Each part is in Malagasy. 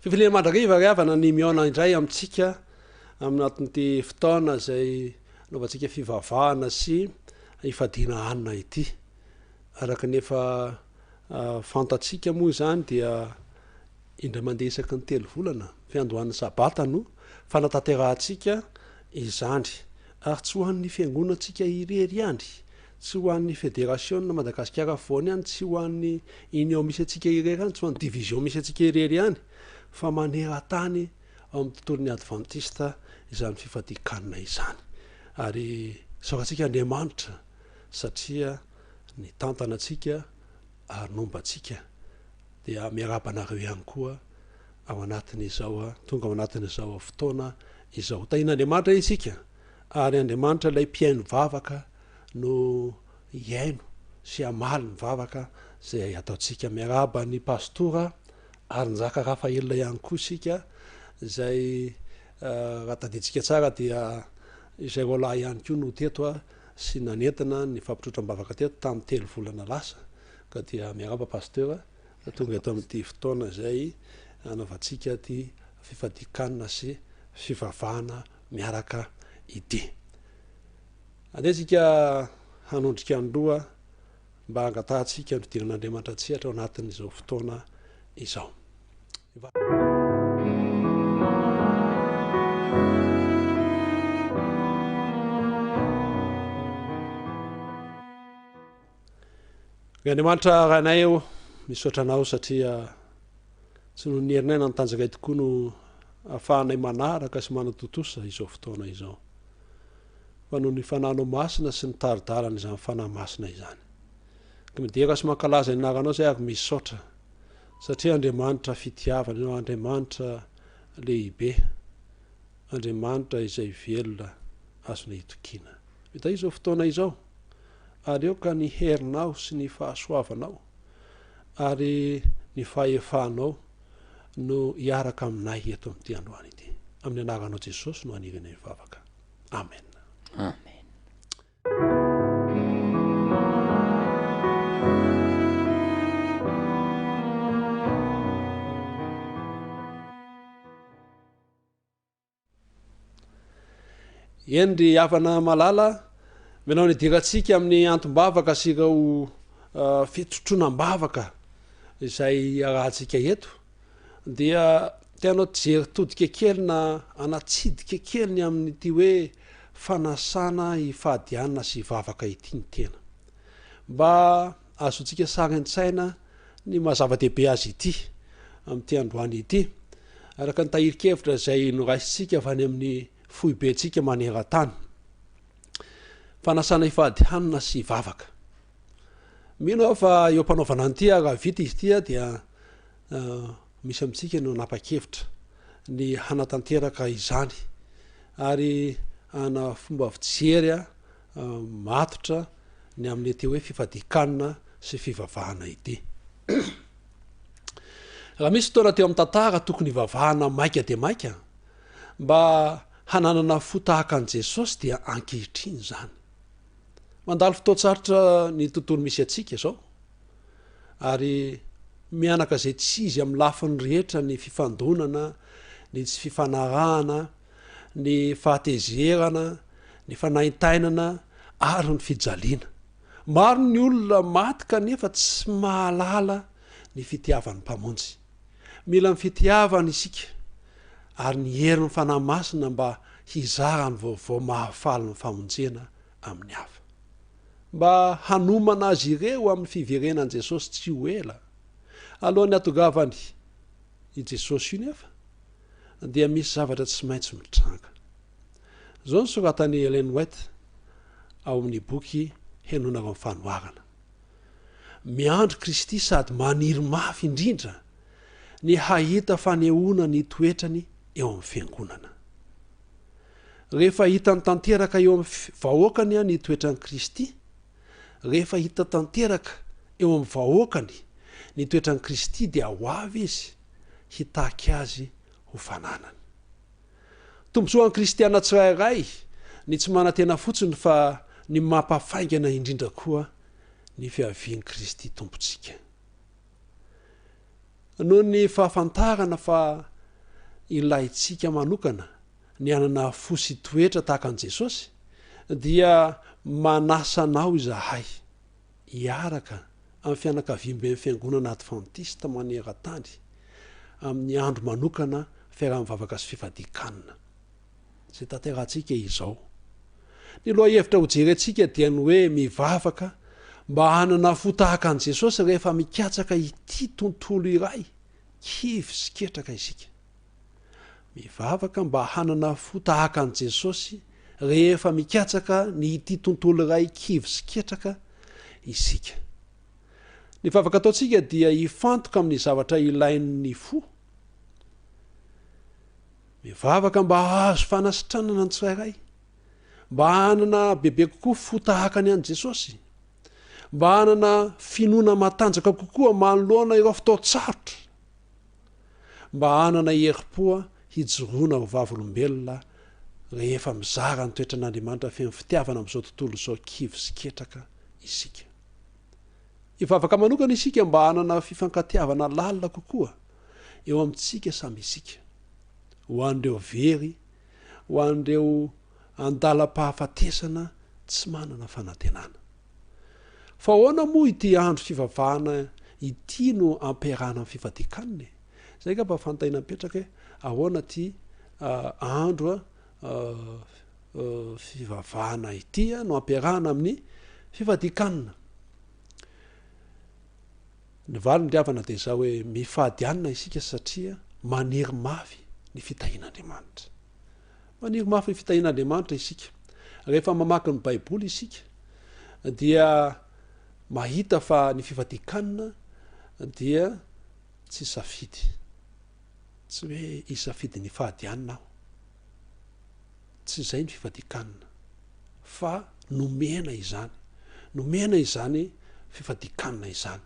Fifaliana mandrakariva ry havana ny mihaona indray amintsika aminatin'ity fotoana izay anaovantsika fivavahana sy ifadiana hanina ity. Araka ny efa fantatsika moa izany dia indray mandeha isaky ny telo volana, fiandohan'ny sabata no fanatanterahantsika izany. Ary tsy ho an'ny fiangonantsika irery ihany, tsy ho an'ny federasiona Madagasikara afovoany ihany, tsy ho an'ny union misy antsika irery ihany, tsy ho an'ny division misy antsika irery ihany, fa maneran-tany ao amin'ny tontolon'ny advantista izany fifadian-kanina izany. Ary isaorantsika Andriamanitra satria nitantana antsika ary nomba antsika. Dia miarahaba anareo ihany koa ao anatin'izao tonga ao anatin'izao fotoana izao. Tahian'Andriamanitra isika ary Andriamanitra ilay mpihaino vavaka no hihaino sy hamaly ny vavaka izay ataontsika. Miarahaba ny Pastora Arinjaka Raphaël ihany koa isika izay raha tadidintsika tsara dia izay roalahy ihany koa no teto sy nanentana ny fampitrotram-bavaka teto tamin'ny telo volana lasa ka dia miarahaba Pasteur tonga eto amin'ity fotoana izay anaovantsika ity fifadian-kanina sy fivavahana miaraka ity. Andeha isika hanondrika ny loha mba hangatahantsika ny fidiran'Andriamanitra an-tsehatra ao anatin'izao fotoana izao. Ry Andriamanitra Rainay ô, misaotra Anao satria tsy noho ny herinay na ny tanjakay tokoa no ahafahanay manaraka sy manatontosa izao fotoana izao, fa noho ny Fanahinao Masina sy ny tari-dalan'izany Fanahy Masina izany. Ka midera sy mankalaza ny anaranao izay ary misaotra satria Andriamanitra fitiavana Ianao, Andriamanitra lehibe, Andriamanitra izay velona azonay itokiana. Mitahy izao fotoana izao. ary aoka ny herinao sy ny fahasoavanao ary ny fahefanao no hiaraka aminay eto amin'ity androany ity. Amin'ny anaranao Jesosy no anirianay vavaka. Amen. Amen. Eny ry havana malala, mianao ny hidirantsika amin'ny antom-bavaka sy ireo fitrotroana am-bavaka izay iarahantsika eto dia te hanao jery todika kely na hanatsidika kely ny amin'ity hoe fanasana hifady hanina sy hivavaka ity ny tena. Mba ahazoantsika sary an-tsaina ny maha zava-dehibe azy ity amin'ity androany ity, araka ny tahirin-kevitra izay noraisintsika avy any amin'ny foibentsika maneran-tany. Fanasana hifady hanina sy hivavaka. Mino aho fa eo am-panaovana an'ity raha vita izy ity dia misy amintsika no nanapa-kevitra ny hanatanteraka izany ary ana fomba fijery matotra ny amin'ity hoe fifadian-kanina sy fivavahana ity. Raha misy fotoana teo amin'ny tantara tokony hivavahana maika dia maika mba hananana fo tahaka an'i Jesosy dia ankehitriny izany. Mandalo fotoan-tsarotra ny tontolo misy antsika izao ary mihanaka izay tsy izy amin'ny lafiny rehetra ny fifandonana, ny tsy fifanarahana, ny fahatezerana, ny fanaintainana ary ny fijaliana. Maro ny olona maty kanefa tsy mahalala ny fitiavan'ny Mpamonjy. Mila ny fitiavany isika ary ny herin'ny Fanahy Masina mba hizara ny vaovao mahafaly ny famonjena amin'ny hafa. Mba hanomana azy ireo amin'ny fiverenan'i Jesosy tsy ho ela. Alohan'ny hatongavany i Jesosy io nefa dia misy zavatra tsy maintsy mitranga. Izao no soratan'i Ellen White ao amin'ny boky Henoina amin'ny Fanoharana, Miandry Kristy sady maniry mafy indrindra ny hahita fanehoana ny toetrany eo amin'ny fiangonana. Rehefa hitany tanteraka eo amin'ny vahoakany ny toetran'i Kristy, rehefa hita tanteraka eo amin'ny vahoakany ny toetran'i Kristy dia ho avy izy hitaky azy ho fananany. Tombontsoa an'ny kristiana tsirairay ny tsy manantena fotsiny fa ny mampafaingana indrindra koa ny fiavian'i Kristy Tompontsika. Noho ny fahafantarana fa. ilaintsika manokana ny hanana fo sy toetra tahaka an'i Jesosy, dia manasa anao izahay hiaraka amin'ny fianakaviamben'ny Fiangonana Advantista maneran-tany amin'ny andro manokana fiaraha-mivavaka sy fifadian-kanina izay tanterahantsika izao. Ny lohahevitra hojerentsika dia ny hoe mivavaka mba hanana fo tahaka an'i Jesosy rehefa mikatsaka ity tontolo iray kivy sy ketraka isika. Mivavaka mba hanana fo tahaka an'i Jesosy rehefa mikatsaka ny ity tontolo iray kivy sy ketraka isika. Ny vavaka ataontsika dia hifantoka amin'ny zavatra ilain'ny fo. Mivavaka mba hahazo fanasitranana ny tsirairay, mba hanana bebe kokoa fo tahaka ny an'i Jesosy, mba hanana finoana matanjaka kokoa manoloana ireo fotoan-tsarotra. mba hanana herim-po hijoroana ho vavolombelona rehefa mizara ny toetran'Andriamanitra feno fitiavana amin'izao tontolo izao kivy sy ketraka isika. Hivavaka manokana isika mba hanana fifankatiavana lalina kokoa eo amintsika samy isika, ho an'ireo very, ho an'ireo andalam-pahafatesana tsy manana fanantenana. Fa ahoana moa ity andro fivavahana ity no ampiarahana amin'ny fifadian-kanina e? Izay angamba fanontaniana mipetraka hoe ahoana ity andro fivavahana ity no ampiarahana amin'ny fifadian-kanina? Ny valiny ry havana dia izao hoe mifady hanina isika satria maniry mafy ny fitahian'Andriamanitra. Maniry mafy ny fitahian'Andriamanitra isika. Rehefa mamaky ny Baiboly isika dia mahita fa ny fifadian-kanina dia tsy safidy. Tsy hoe hisafidy ny hifady hanina aho. Tsy izay ny fifadian-kanina. Fa nomena izany. Nomena izany fifadian-kanina izany.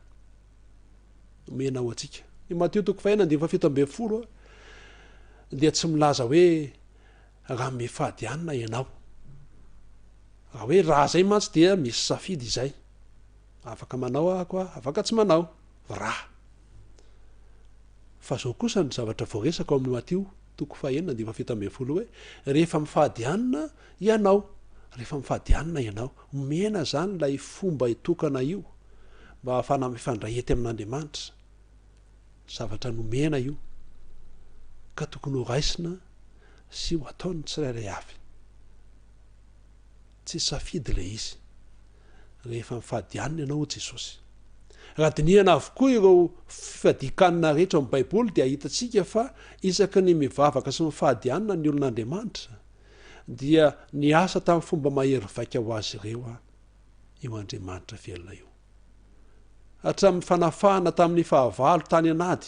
Nomena ho antsika. Ny Matio toko fahena andininy faha-17 dia tsy milaza hoe raha mifady hanina ianao. Raha hoe raha zay mantsy dia misy safidy izay. Afaka manao aho koa, afaka tsy manao. Raha. Fa zao kosa ny zavatra voaresaka ao amin'ny Matio toko fahenina andininy faha-17 hoe rehefa mifady hanina ianao. Rehefa mifady hanina ianao. Omena zany ilay fomba itokana io mba hahafahana mifandray ety amin'Andriamanitra. Zavatra nomena io ka tokony ho raisina sy ho ataon'ny tsirairay avy. Tsy safidy ilay izy. Rehefa mifady hanina ianao hoy Jesosy. Raha dinihana avokoa ireo fifadian-kanina rehetra ao amin'ny Baiboly dia hitantsika fa isaky ny mivavaka sy mifady hanina ny olon'Andriamanitra dia niasa tamin'ny fomba mahery vaika ho azy ireo io Andriamanitra velona io. Hatramin'ny fanafahana tamin'ny fahavalo tany an'ady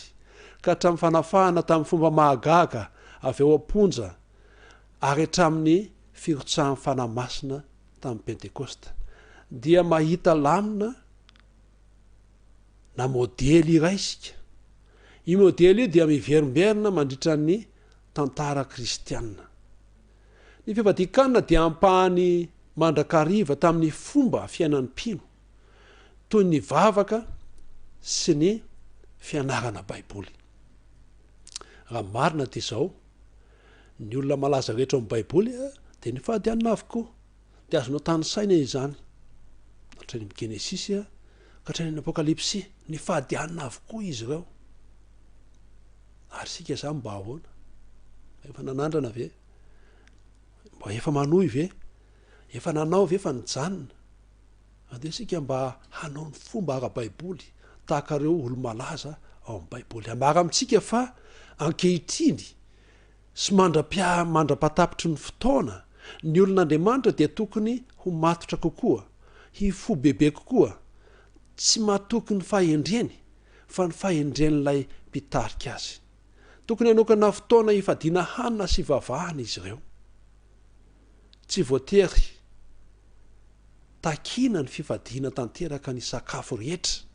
ka hatramin'ny fanafahana tamin'ny fomba mahagaga avy ao am-ponja ary hatramin'ny firotsahan'ny Fanahy Masina tamin'ny Pentekosta, dia mahita lamina na modely iray isika. Io modely io dia miverimberina mandritra ny tantara kristiana. Ny fivadian-kanina dia ampahany mandrakariva tamin'ny fomba fiainan'ny mpino, toy ny vavaka sy ny fianarana Baiboly. Raha marina dia izao, ny olona malaza rehetra ao amin'ny Baiboly dia nifady hanina avokoa. Dia azonao tanisaina izany. Hatrany amin'ny Genesisy ka hatrany amin'ny Apokalypsy, nifady hanina avokoa izy ireo. Ary isika izany mba ahoana? Efa nanandrana ve? Mba efa manohy ve? Efa nanao ve fa nijanona? Andeha isika mba hanao ny fomba ara-baiboly tahaka ireo olo-malaza ao amin'ny Baiboly. Ambara amintsika fa ankehitriny sy mandra-pia mandra-patapitry ny fotoana, ny olon'Andriamanitra dia tokony ho matotra kokoa, hifoha bebe kokoa, tsy matoky ny fahendreny fa ny fahendren'ilay mpitarika azy. Tokony hanokana fotoana hifadiana hanina sy hivavahana izy ireo. Tsy voatery takiana ny fifadiana tanteraka ny sakafo rehetra,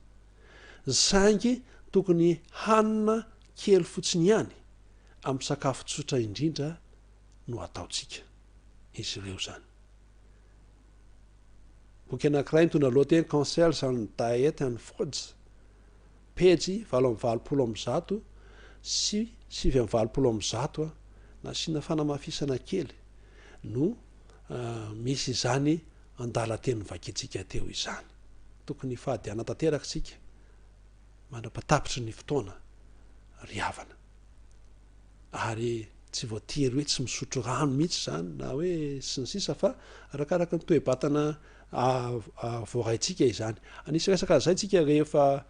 saingy tokony hanina kely fotsiny ihany amin'ny sakafo tsotra indrindra no ataontsika. Izy ireo izany. Boky anankiray mitondra lohateny Counsels on Diet and Foods, pejy 188. 189 nasiana fanamafisana kely no misy izany andalan-teny novakintsika teo izany. Tokony hifady hanatanteraka isika mandra-patapitry ny fotoana ry havana. Ary tsy voatery hoe tsy misotro rano mihitsy izany na hoe sy ny sisa fa arakaraka ny toe-batana voaraintsika izany. Anisy resaka lazaintsika rehefa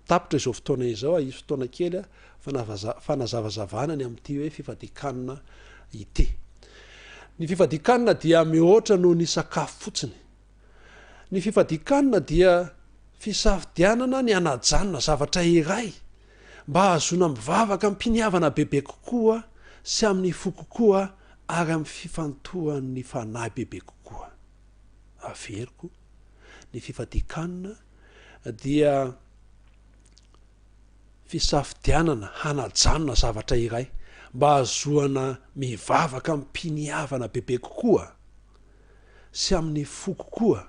tapitra izao fotoana izao, hisy fotoana kely fanazavazavana ny amin'ity hoe fifadian-kanina ity. Ny fifadian-kanina dia mihoatra noho ny sakafo fotsiny. Ny fifadian-kanina dia fisafidianana ny hanajanona zavatra iray mba hahazoana mivavaka amim-piniavana bebe kokoa sy amin'ny fo kokoa ary amin'ny fifantohan'ny fanahy bebe kokoa. Averiko, ny fifadian-kanina dia fisafidianana hanajanona zavatra iray mba hahazoana mivavaka amim-piniavana bebe kokoa sy amin'ny fo kokoa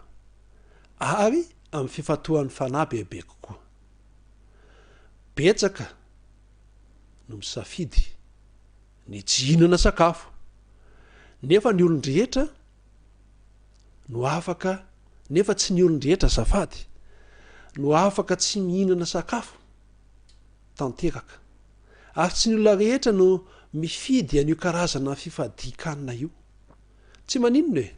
ary amin'ny fifantohan'ny fanahy bebe kokoa. Betsaka no misafidy ny tsy hihinana sakafo, nefa ny olon-drehetra no afaka, nefa tsy ny olon-drehetra azafady, no afaka tsy mihinana sakafo tanteraka. Ary tsy ny olona rehetra no mifidy an'io karazana fifadian-kanina io. Tsy maninona e!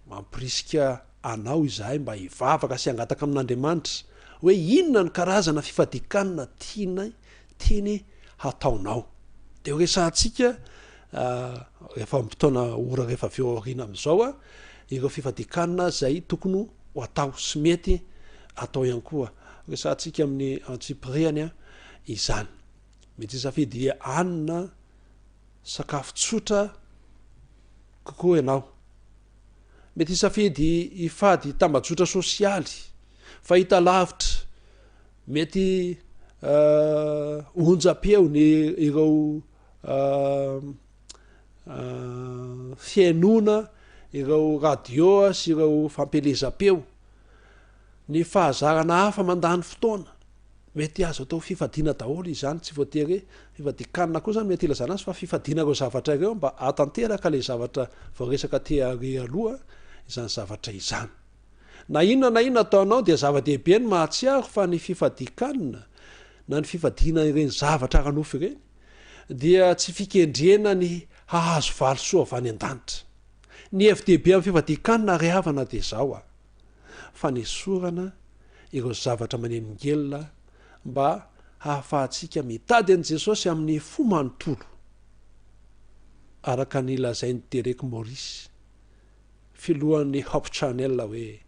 Mampirisika anao izahay mba hivavaka sy hangataka amin'Andriamanitra hoe inona no karazana fifadian-kanina tianay tiany hataonao. Dia ho resahantsika rehefa amin'ny fotoana ora rehefa avy eo aoriana amin'izao ireo fifadian-kanina izay tokony ho atao sy mety atao ihany koa. Resahantsika amin'ny antsipiriany izany. Mety hisafidy hanina sakafo tsotra kokoa ianao. Mety hisafidy hifady tambajotra sosialy, fahita lavitra, mety onjam-peo ny ireo fihainoana ireo radio sy ireo fampielezam-peo, ny fahazarana hafa mandany fotoana. Mety azo atao fifadiana daholo izany, tsy voatery hoe fifadian-kanina koa izany mety ilazana azy fa fifadiana ireo zavatra ireo mba hahatanteraka ilay zavatra voaresaka aty ary aloha izany zavatra izany. Na inona na inona ataonao dia zava-dehibe ny mahatsiaro fa ny fifadian-kanina na ny fifadiana ireny zavatra ara-nofo ireny dia tsy fikendrena ny hahazo valisoa avy any an-danitra. Ny hevi-dehibe amin'ny fifadian-kanina ry havana dia izao a! fanesorana ireo zavatra manelingelina mba hahafahantsika mitady an'i Jesosy amin'ny fo manontolo, araka ny lazain'i Derek Morris, filohan'ny Hope Channel hoe,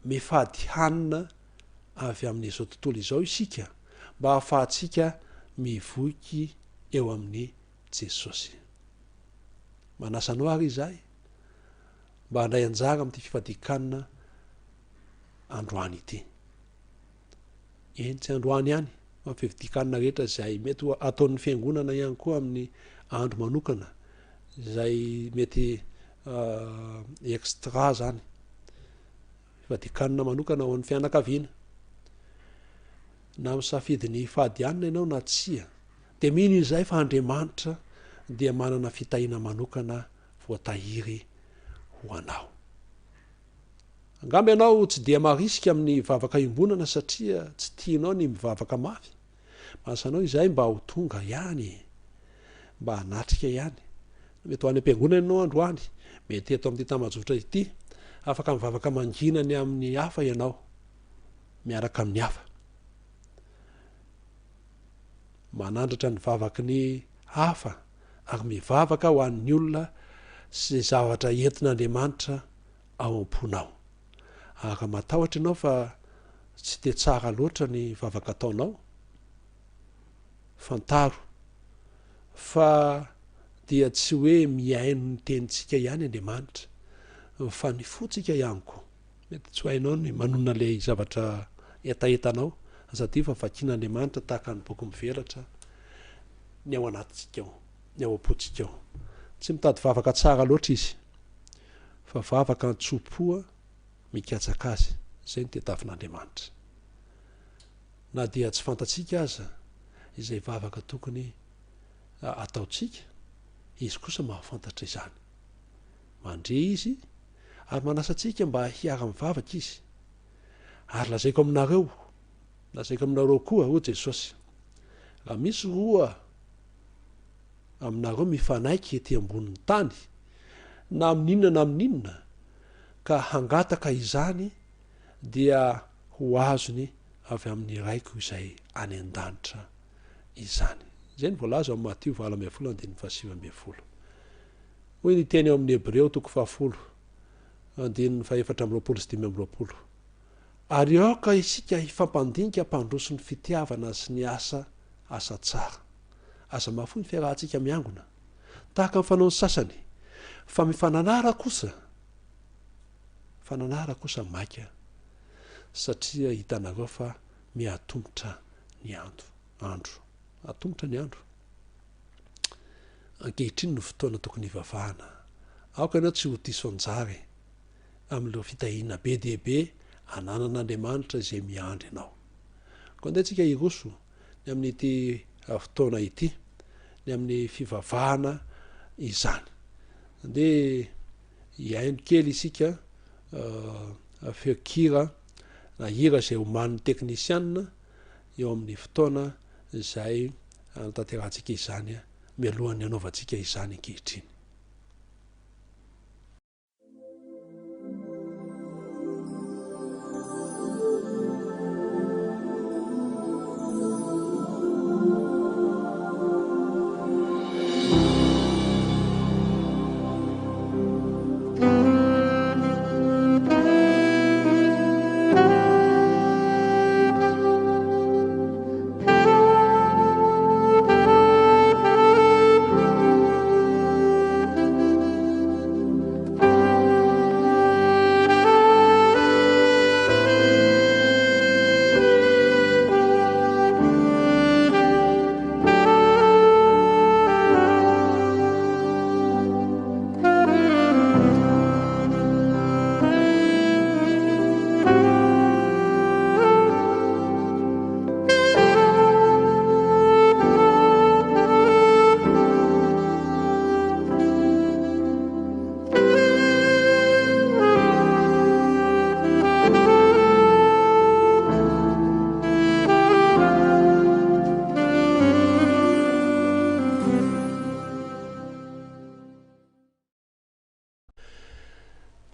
Mifady hanina avy amin'izao tontolo izao isika mba hahafahantsika mivoky eo amin'i Jesosy. Manasa anao àry izahay mba handray anjara amin'ity fifadian-kanina androany ity. Eny, tsy androany ihany, fa ny fifadian-kanina rehetra izay mety ho ataon'ny fiangonana ihany koa amin'ny andro manokana, izay mety extra zany, fifadian-kanina manokana ho an'ny fianakaviana. Na misafidy ny hifady hanina ianao na tsia, dia mino izahay fa Andriamanitra dia manana fitahiana manokana voatahiry ho anao. Angamba ianao tsy dia marisika amin'ny vavaka iombonana satria tsy tianao ny mivavaka mafy. Manasa anao izahay mba ho tonga ihany e! Mba hanatrika ihany. Mety ho any am-piangonana ianao androany, mety eto amin'ity tambajotra ity. Afaka mivavaka mangina ny amin'ny hafa ianao, miaraka amin'ny hafa. Manandratra ny vavaky ny hafa ary mivavaka ho an'ny olona sy izay zavatra entin'Andriamanitra ao am-ponao. Ary raha matahotra ianao fa tsy dia tsara loatra ny vavaka ataonao, fantaro fa dia tsy hoe mihaino ny tenintsika ihany Andriamanitra fa ny fontsika ihany koa. Mety tsy ho hainao ny manonona ilay zavatra hetahetanao, aza adino fa vakian'Andriamanitra tahaka ny boky mivelatra ny ao anatintsika ao, ny ao am-pontsika ao. Tsy mitady vavaka tsara loatra Izy, fa vavaka an-tso-po mikatsaka Azy, izay no tediavin'Andriamanitra. Na dia tsy fantatsika aza. izay vavaka tokony ataontsika, Izy kosa mahafantatra izany. Mandre Izy ary manasa antsika mba hiara-mivavaka Izy. Ary lazaiko aminareo, lazaiko aminareo koa, hoy Jesosy, raha misy roa aminareo mifanaiky ety ambonin'ny tany, na amin'inona na amin'inona, ka hangataka izany, dia ho azony avy amin'ny Raiko izay any an-danitra izany. Izay no voalaza ao amin'ny Matio 18 andininy faha-19. Hoy ny teny ao amin'ny Hebreo toko fahafolo andininy faha-24 sy 25, Ary aoka isika hifampandinika hampandroso ny fitiavana sy ny asa asa tsara. Aza mahafoy ny fiarahantsika miangona, tahaka ny fanaon'ny sasany, fa mifananara kosa, fananara kosa maika, satria hitanareo fa mihatomotra ny ando, andro. Atomotra ny andro. Ankehitriny no fotoana tokony hivavahana. Aoka ianao tsy ho diso anjara e, amin'ireo fitahiana be dia be ananan'Andriamanitra izay miandry anao. Koa andeha tsika hiroso ny amin'ity fotoana ity, ny amin'ny fivavahana izany. Andeha hihaino kely isika feon-kira na hira izay omanin'ny teknisianina eo amin'ny fotoana izay hanatanterahantsika izany mialohan'ny hanaovantsika izany ankehitriny.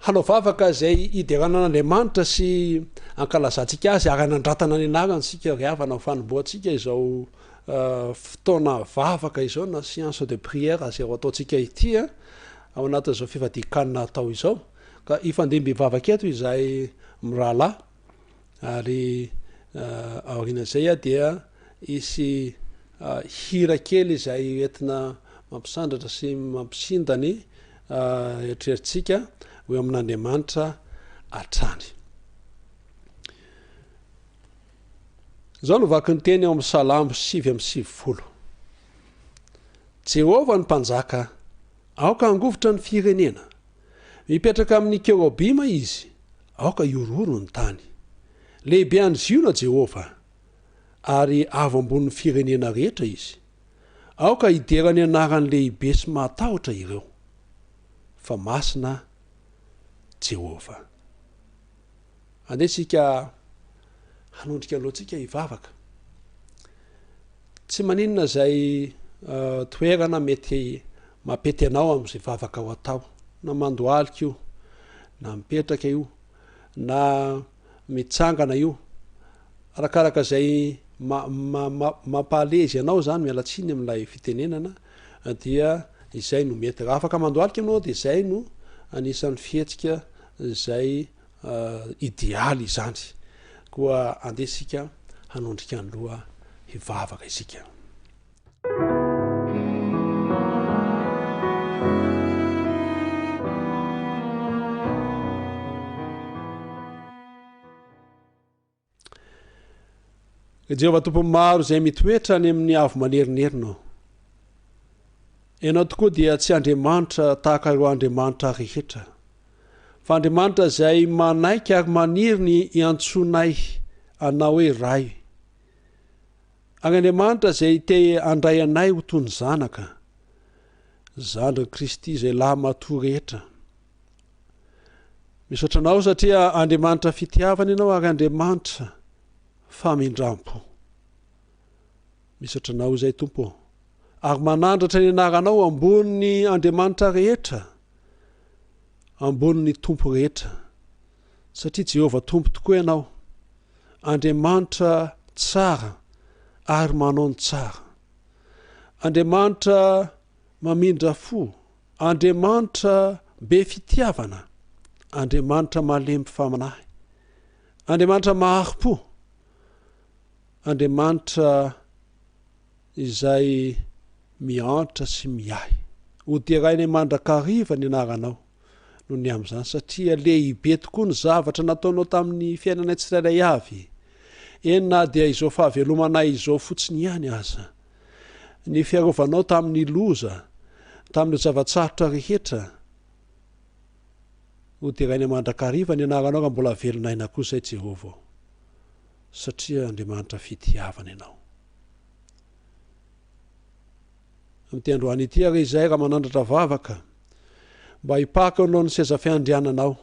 Hanao vavaka izay hiderana an'Andriamanitra sy ankalazantsika Azy ary hanandratana ny anarany isika ry havana ho fanombohantsika izao fotoana vavaka izao na séance de prière izay ho ataontsika ity ao anatin'izao fifadian-kanina atao izao. Ka hifandimby hivavaka eto izahay mirahalahy ary aorian'izay dia hisy hira kely izay entina mampisandratra sy mampisinda ny eritreritsika ho eo amin'Andriamanitra hatrany. Izao no vaky ny teny ao amin'ny Salamo 99. Jehovah ny mpanjaka, aoka hangovitra ny firenena. Mipetraka amin'ny kerobima izy, aoka hihorohoro ny tany. Lehibe any Ziona Jehovah, ary avo ambonin'ny firenena rehetra izy. Aoka hidera ny anarany lehibe sy mahatahotra ireo, fa masina Jehovah. Andeha isika hanondrika alohantsika hivavaka. Tsy maninona izay toerana mety mampety anao amin'izay vavaka ho atao, na mandohalika io, na mipetraka io, na mitsangana io, arakaraka izay mampahalezy anao izany, miala tsiny amin'ilay fitenenana, dia izay no mety. Raha afaka mandohalika ianao dia izay no anisan'ny fihetsika izay idealy izany. Koa andeha isika hanondrika ny loha hivavaka isika. Ry Jehovah Tompon'ny maro izay mitoetra any amin'ny avo manerinerina ô. Ianao tokoa dia tsy Andriamanitra tahaka ireo andriamanitra rehetra, fa Andriamanitra izay manaiky ary maniry ny hiantsoanay Anao hoe Ray. Ary Andriamanitra izay te handray anay ho toy ny zanaka, zandrin'i Kristy izay lahy matoa rehetra. Misaotra anao satria Andriamanitra fitiavana ianao ary Andriamanitra famindrampo. Misaotra anao izay Tompo ô. Ary manandratra ny anaranao ambonin'ny Andriamanitra rehetra, ambonin'ny Tompo rehetra. Satria Jehovah Tompo tokoa ianao, Andriamanitra tsara ary manao ny tsara. Andriamanitra mamindra fo, Andriamanitra be fitiavana, Andriamanitra malemy fanahy, Andriamanitra mahari-po, Andriamanitra izay miantra sy miahy. Ho derainay mandrakariva ny anaranao noho ny amin'izany satria lehibe tokoa ny zavatra nataonao tamin'ny fiainanay tsirairay avy. Eny na dia izao fahavelomanay izao fotsiny ihany aza. Ny fiarovanao tamin'ny loza, tamin'ireo zava-tsarotra rehetra. Ho derainay mandrakariva ny anaranao raha mbola velon'aina koa izay Jehovah ô. Satria Andriamanitra fitiavana ianao. Amin'ity androany ity ary izay raha manandratra vavaka mba hipaka eo anoloan'ny seza fiandriananao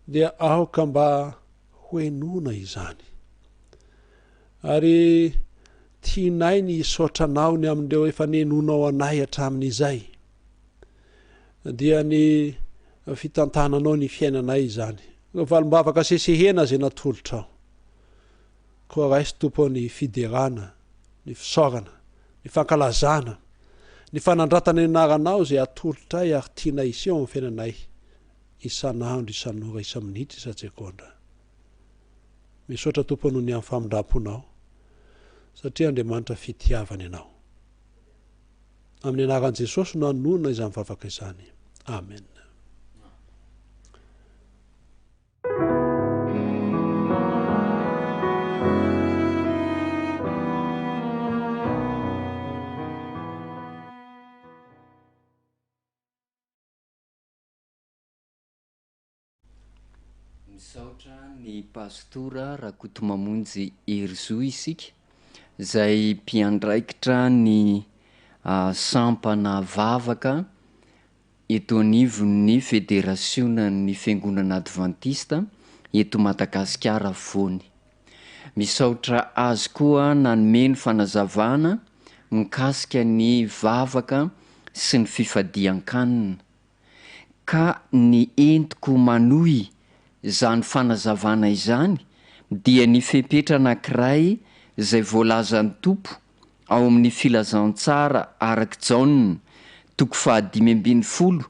dia aoka mba hohenoina izany. Ary tianay ny hisaotra anao ny amin'ireo efa nenonao anay hatramin'izay. Dia ny fitantananao ny fiainanay izany. Ireo valim-bavaka sesehena izay natolotrao. Koa raiso Tompo ny fiderana, ny fisaorana, ny fankalazana, ny fanandratana ny anaranao izay atolotray ary tianay hiseho amin'ny fiainanay isan'andro, isan'ora, isa-minitra, isa-tsekondra. Misaotra Tompo noho ny amin'ny famindram-ponao, satria Andriamanitra fitiavana Ianao. Amin'ny anaran'i Jesosy no anonona izany vavaka izany. Amen. Misaotra ny Pastora Rakotomamonjy Herizo isika izay mpiandraikitra ny sampana vavaka eto anivon'ny Federasionan'ny Fiangonana Advantista eto Madagasikara afovoany. Misaotra azy koa nanome ny fanazavana mikasika ny vavaka sy ny fifadian-kanina. Ka ny entiko manohy izany fanazavana izany dia ny fepetra anankiray izay voalazan'ny Tompo ao amin'ny Filazantsara arak'i Jaona toko fahadimy ambin'ny folo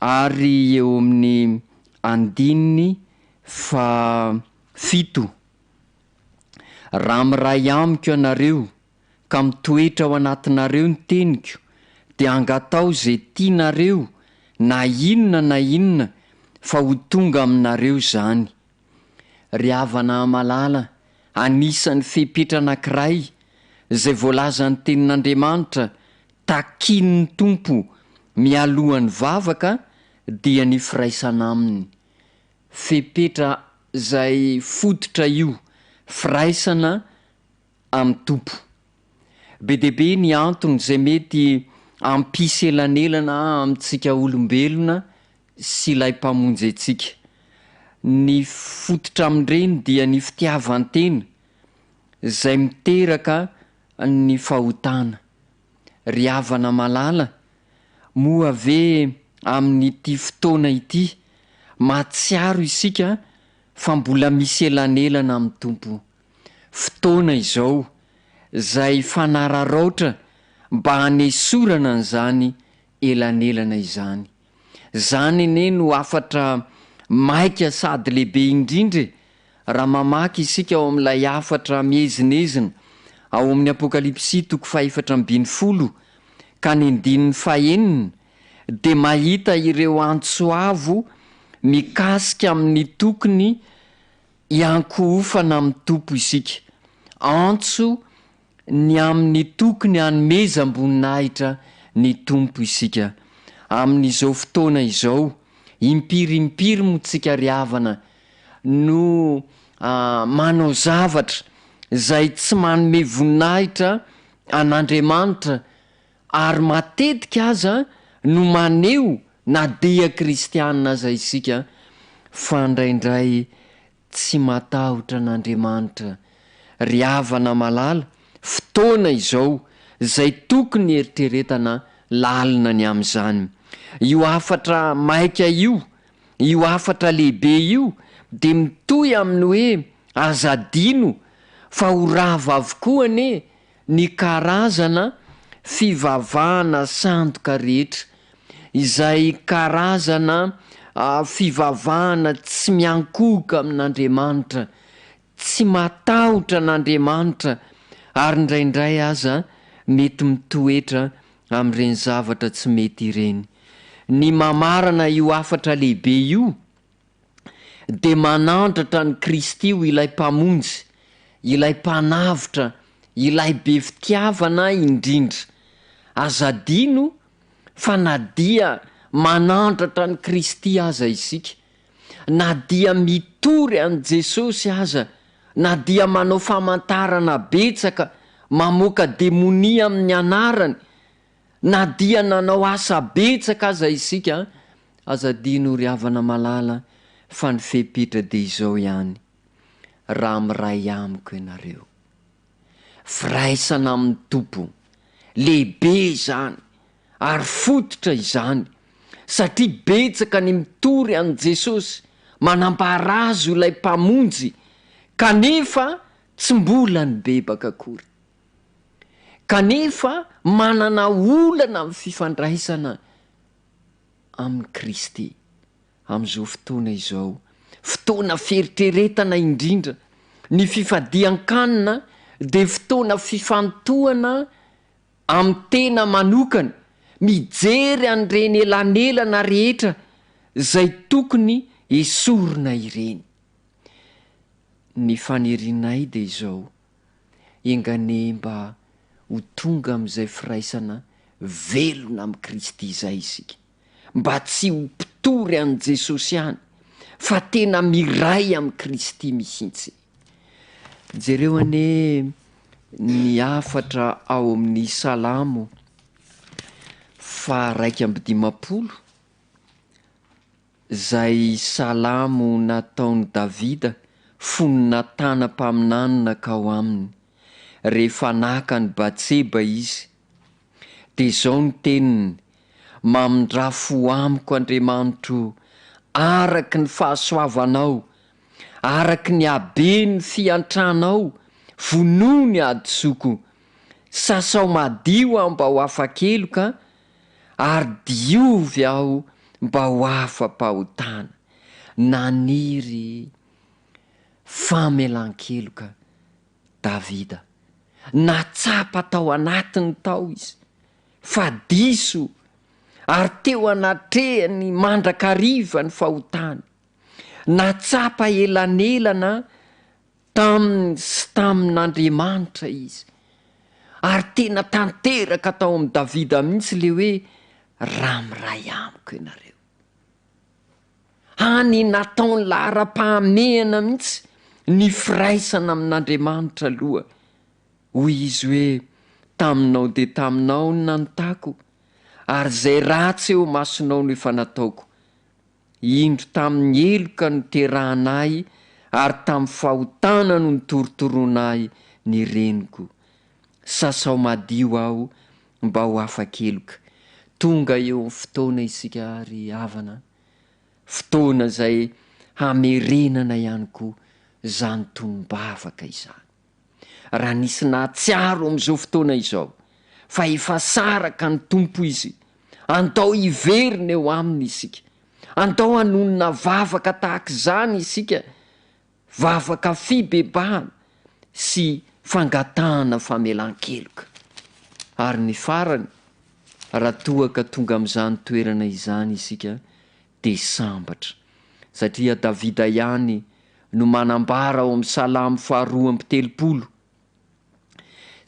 ary eo amin'ny andininy fahafito, Raha miray amiko ianareo ka mitoetra ao anatinareo ny teniko, dia angataho izay tianareo na inona na inona fa ho tonga aminareo izany. Ry havana malala, anisan'ny fepetra anankiray izay voalazan'ny Tenin'Andriamanitra takian'ny Tompo mialohan'ny vavaka dia ny firaisana Aminy. Fepetra izay fototra io, firaisana amin'ny Tompo. Be dia be ny antony izay mety hampisy elanelana amintsika olombelona sy ilay Mpamonjy antsika. Ny fototra amin'ireny dia ny fitiavan-tena izay miteraka ny fahotana. Ry havana malala, moa ve amin'ity fotoana ity mahatsiaro isika fa mbola misy elanelana amin'ny Tompo? Fotoana izao izay fanararaotra mba hanesorana an'izany elanelana izany. Izany anie no hafatra maika sady lehibe indrindra e! Raha mamaky isika ao amin'ilay hafatra miezinezina ao amin'ny Apokalypsy toko fahefatra ambin'ny folo ka ny andininy fahenina dia mahita ireo antso avo mikasika amin'ny tokony hiankohofana amin'ny Tompo isika. Antso ny amin'ny tokony hanomezam-boninahitra ny Tompo isika. Amin'izao fotoana izao, impiry impiry moa tsika ry havana no manao zavatra. izay tsy manome voninahitra an'Andriamanitra ary matetika aza no maneho na dia kristiana aza isika fa indraindray tsy matahotra an'Andriamanitra. Ry havana malala, fotoana izao izay tokony hieritreretana lalina ny amin'izany. Io hafatra maika io, io hafatra lehibe io dia mitohy amin'ny hoe aza adino fa ho rava avokoa anie ny karazana fivavahana sandoka rehetra, izay karazana fivavahana tsy miankohoka amin'Andriamanitra, tsy matahotra an'Andriamanitra ary indraindray aza mety mitoetra amin'ireny zavatra tsy mety ireny. Ny mamarana io hafatra lehibe io dia manandratra an'i Kristy ho ilay Mpamonjy, ilay Mpanavotra, ilay be fitiavana indrindra. Aza adino fa na dia manandratra an'i Kristy aza isika, na dia mitory an'i Jesosy aza, na dia manao famantarana betsaka mamoaka demonia amin'ny anarany, Na dia nanao asa betsaka aza isika, aza adino ry havana malala fa ny fepetra dia izao ihany, raha miray amiko ianareo. Firaisana amin'ny Tompo, lehibe izany ary fototra izany satria betsaka ny mitory an'i Jesosy, manambara Azy ho ilay Mpamonjy kanefa tsy mbola nibebaka akory. kanefa manana olana amin'ny fifandraisana amin'i Kristy amin'izao fotoana izao. Fotoana fieritreretana indrindra, ny fifadian-kanina dia fotoana fifantohana amin'ny tena manokana, mijery an'ireny elanelana rehetra izay tokony esorina ireny. Ny fanirianay dia izao, Enga anie mba ho tonga amin'izay firaisana velona amin'i Kristy izay isika, mba tsy ho mpitory an'i Jesosy ihany, fa tena miray amin'i Kristy mihitsy. Jereo anie ny hafatra ao amin'ny Salamo faha 51. Izay salamo nataon'i Davida fony Natana mpaminany nankao aminy, rehefa naka an'i Batseba izy. Dia izao ny teniny, Mamindrà fo amiko, Andriamanitro o, araka ny fahasoavanao, araka ny haben'ny fiantranao, vonoy ny hadisoako. Sasao madio aho mba ho afa-keloka, ary diovy aho mba ho afa-pahotana. Naniry famelan-keloka Davida. Nahatsapa tao anatiny tao izy fa diso ary teo anatrehany mandrakariva ny fahotany. Nahatsapa elanelana Taminy sy tamin'Andriamanitra izy. Ary tena tanteraka tao amin'i Davida mihitsy ilay hoe, Raha miray amiko ianareo. Hany nataony laharam-pahamehana mihitsy ny firaisana amin'Andriamanitra aloha. Hoy izy hoe, Taminao dia taminao no nanotako, ary izay ratsy eo imasonao no efa nataoko. Indro tamin'ny heloka niterahana ahy ary tamin'ny fahotana no nitorotoroana ahy ny reniko. Sasao madio aho mba ho afa-keloka. Tonga eo amin'ny fotoana isika ry havana, fotoana izay hamerenana ihany koa izany tonom-bavaka izany. Raha nisy nahatsiaro amin'izao fotoana izao fa efa saraka ny Tompo izy, andao hiverina eo Aminy isika. Andao hanonona vavaka tahaka izany isika, vavaka fibebahana sy fangatahana famelan-keloka. Ary ny farany, raha toa ka tonga amin'izany toerana izany isika, dia sambatra. Satria Davida ihany no manambara ao amin'ny Salamo faharoa amby telopolo,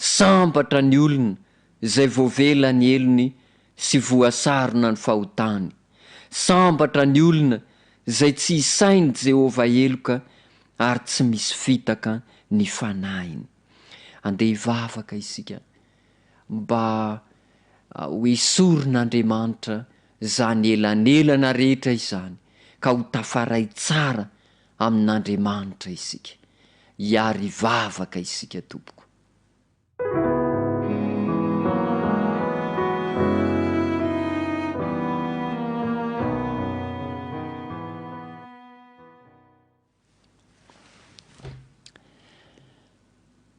Sambatra ny olona izay voavela ny helony sy voasarona ny fahotany. Sambatra ny olona izay tsy isain'i Jehovah heloka ary tsy misy fitaka ny fanahiny. Andeha hivavaka isika mba ho esorin'Andriamanitra izany elanelana rehetra izany ka ho tafaray tsara amin'Andriamanitra isika. Hiary hivavaka isika tompoko.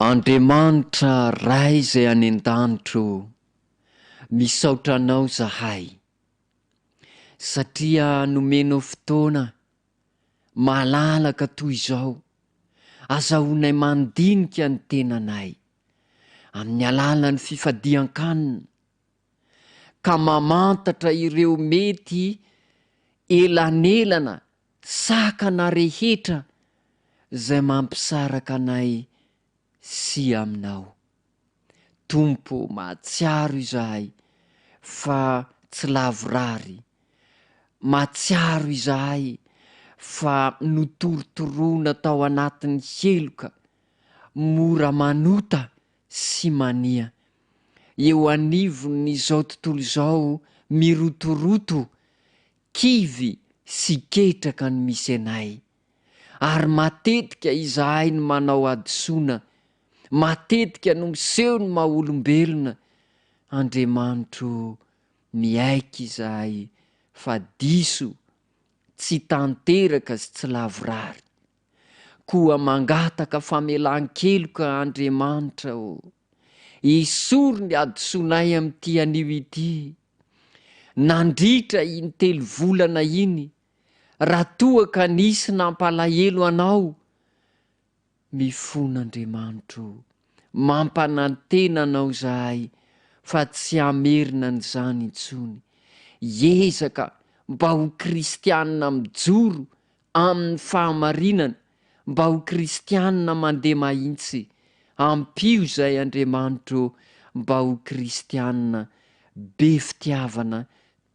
Andriamanitra Ray izay any an-danitra ô, misaotra Anao zahay satria nomenao fotoana malalaka toy izao azahoanay mandinika ny tenanay amin'ny alalan'ny fifadian-kanina ka mamantatra ireo mety elanelana sakana rehetra izay mampisaraka anay sy aminao. Tompo ô, mahatsiaro izahay fa tsy lavorary, mahatsiaro izahay fa notorotoroana tao anatin'ny heloka, mora manota sy mania. Eo anivon'izao tontolo izao mirotoroto, kivy sy ketraka ny misy anay. Ary matetika izahay no manao hadisoana, matetika no miseho ny maha olombelona, Andriamanitro ô, miaiky izahay fa diso, tsy tanteraka sy tsy lavorary. Koa mangataka famelan-keloka Andriamanitra ô, esory ny hadisoanay amin'ity anio ity. Nandritra iny telo volana iny, Raha toa ka nisy nampalahelo anao, mifona Andriamanitra o, mampanantena anao izahay fa tsy hamerina an'izany intsony. Hiezaka mba ho kristianina mijoro amin'ny fahamarinana, mba ho kristianina mandeha mahintsy. Ampio izay Andriamanitra o, mba ho kristianina be fitiavana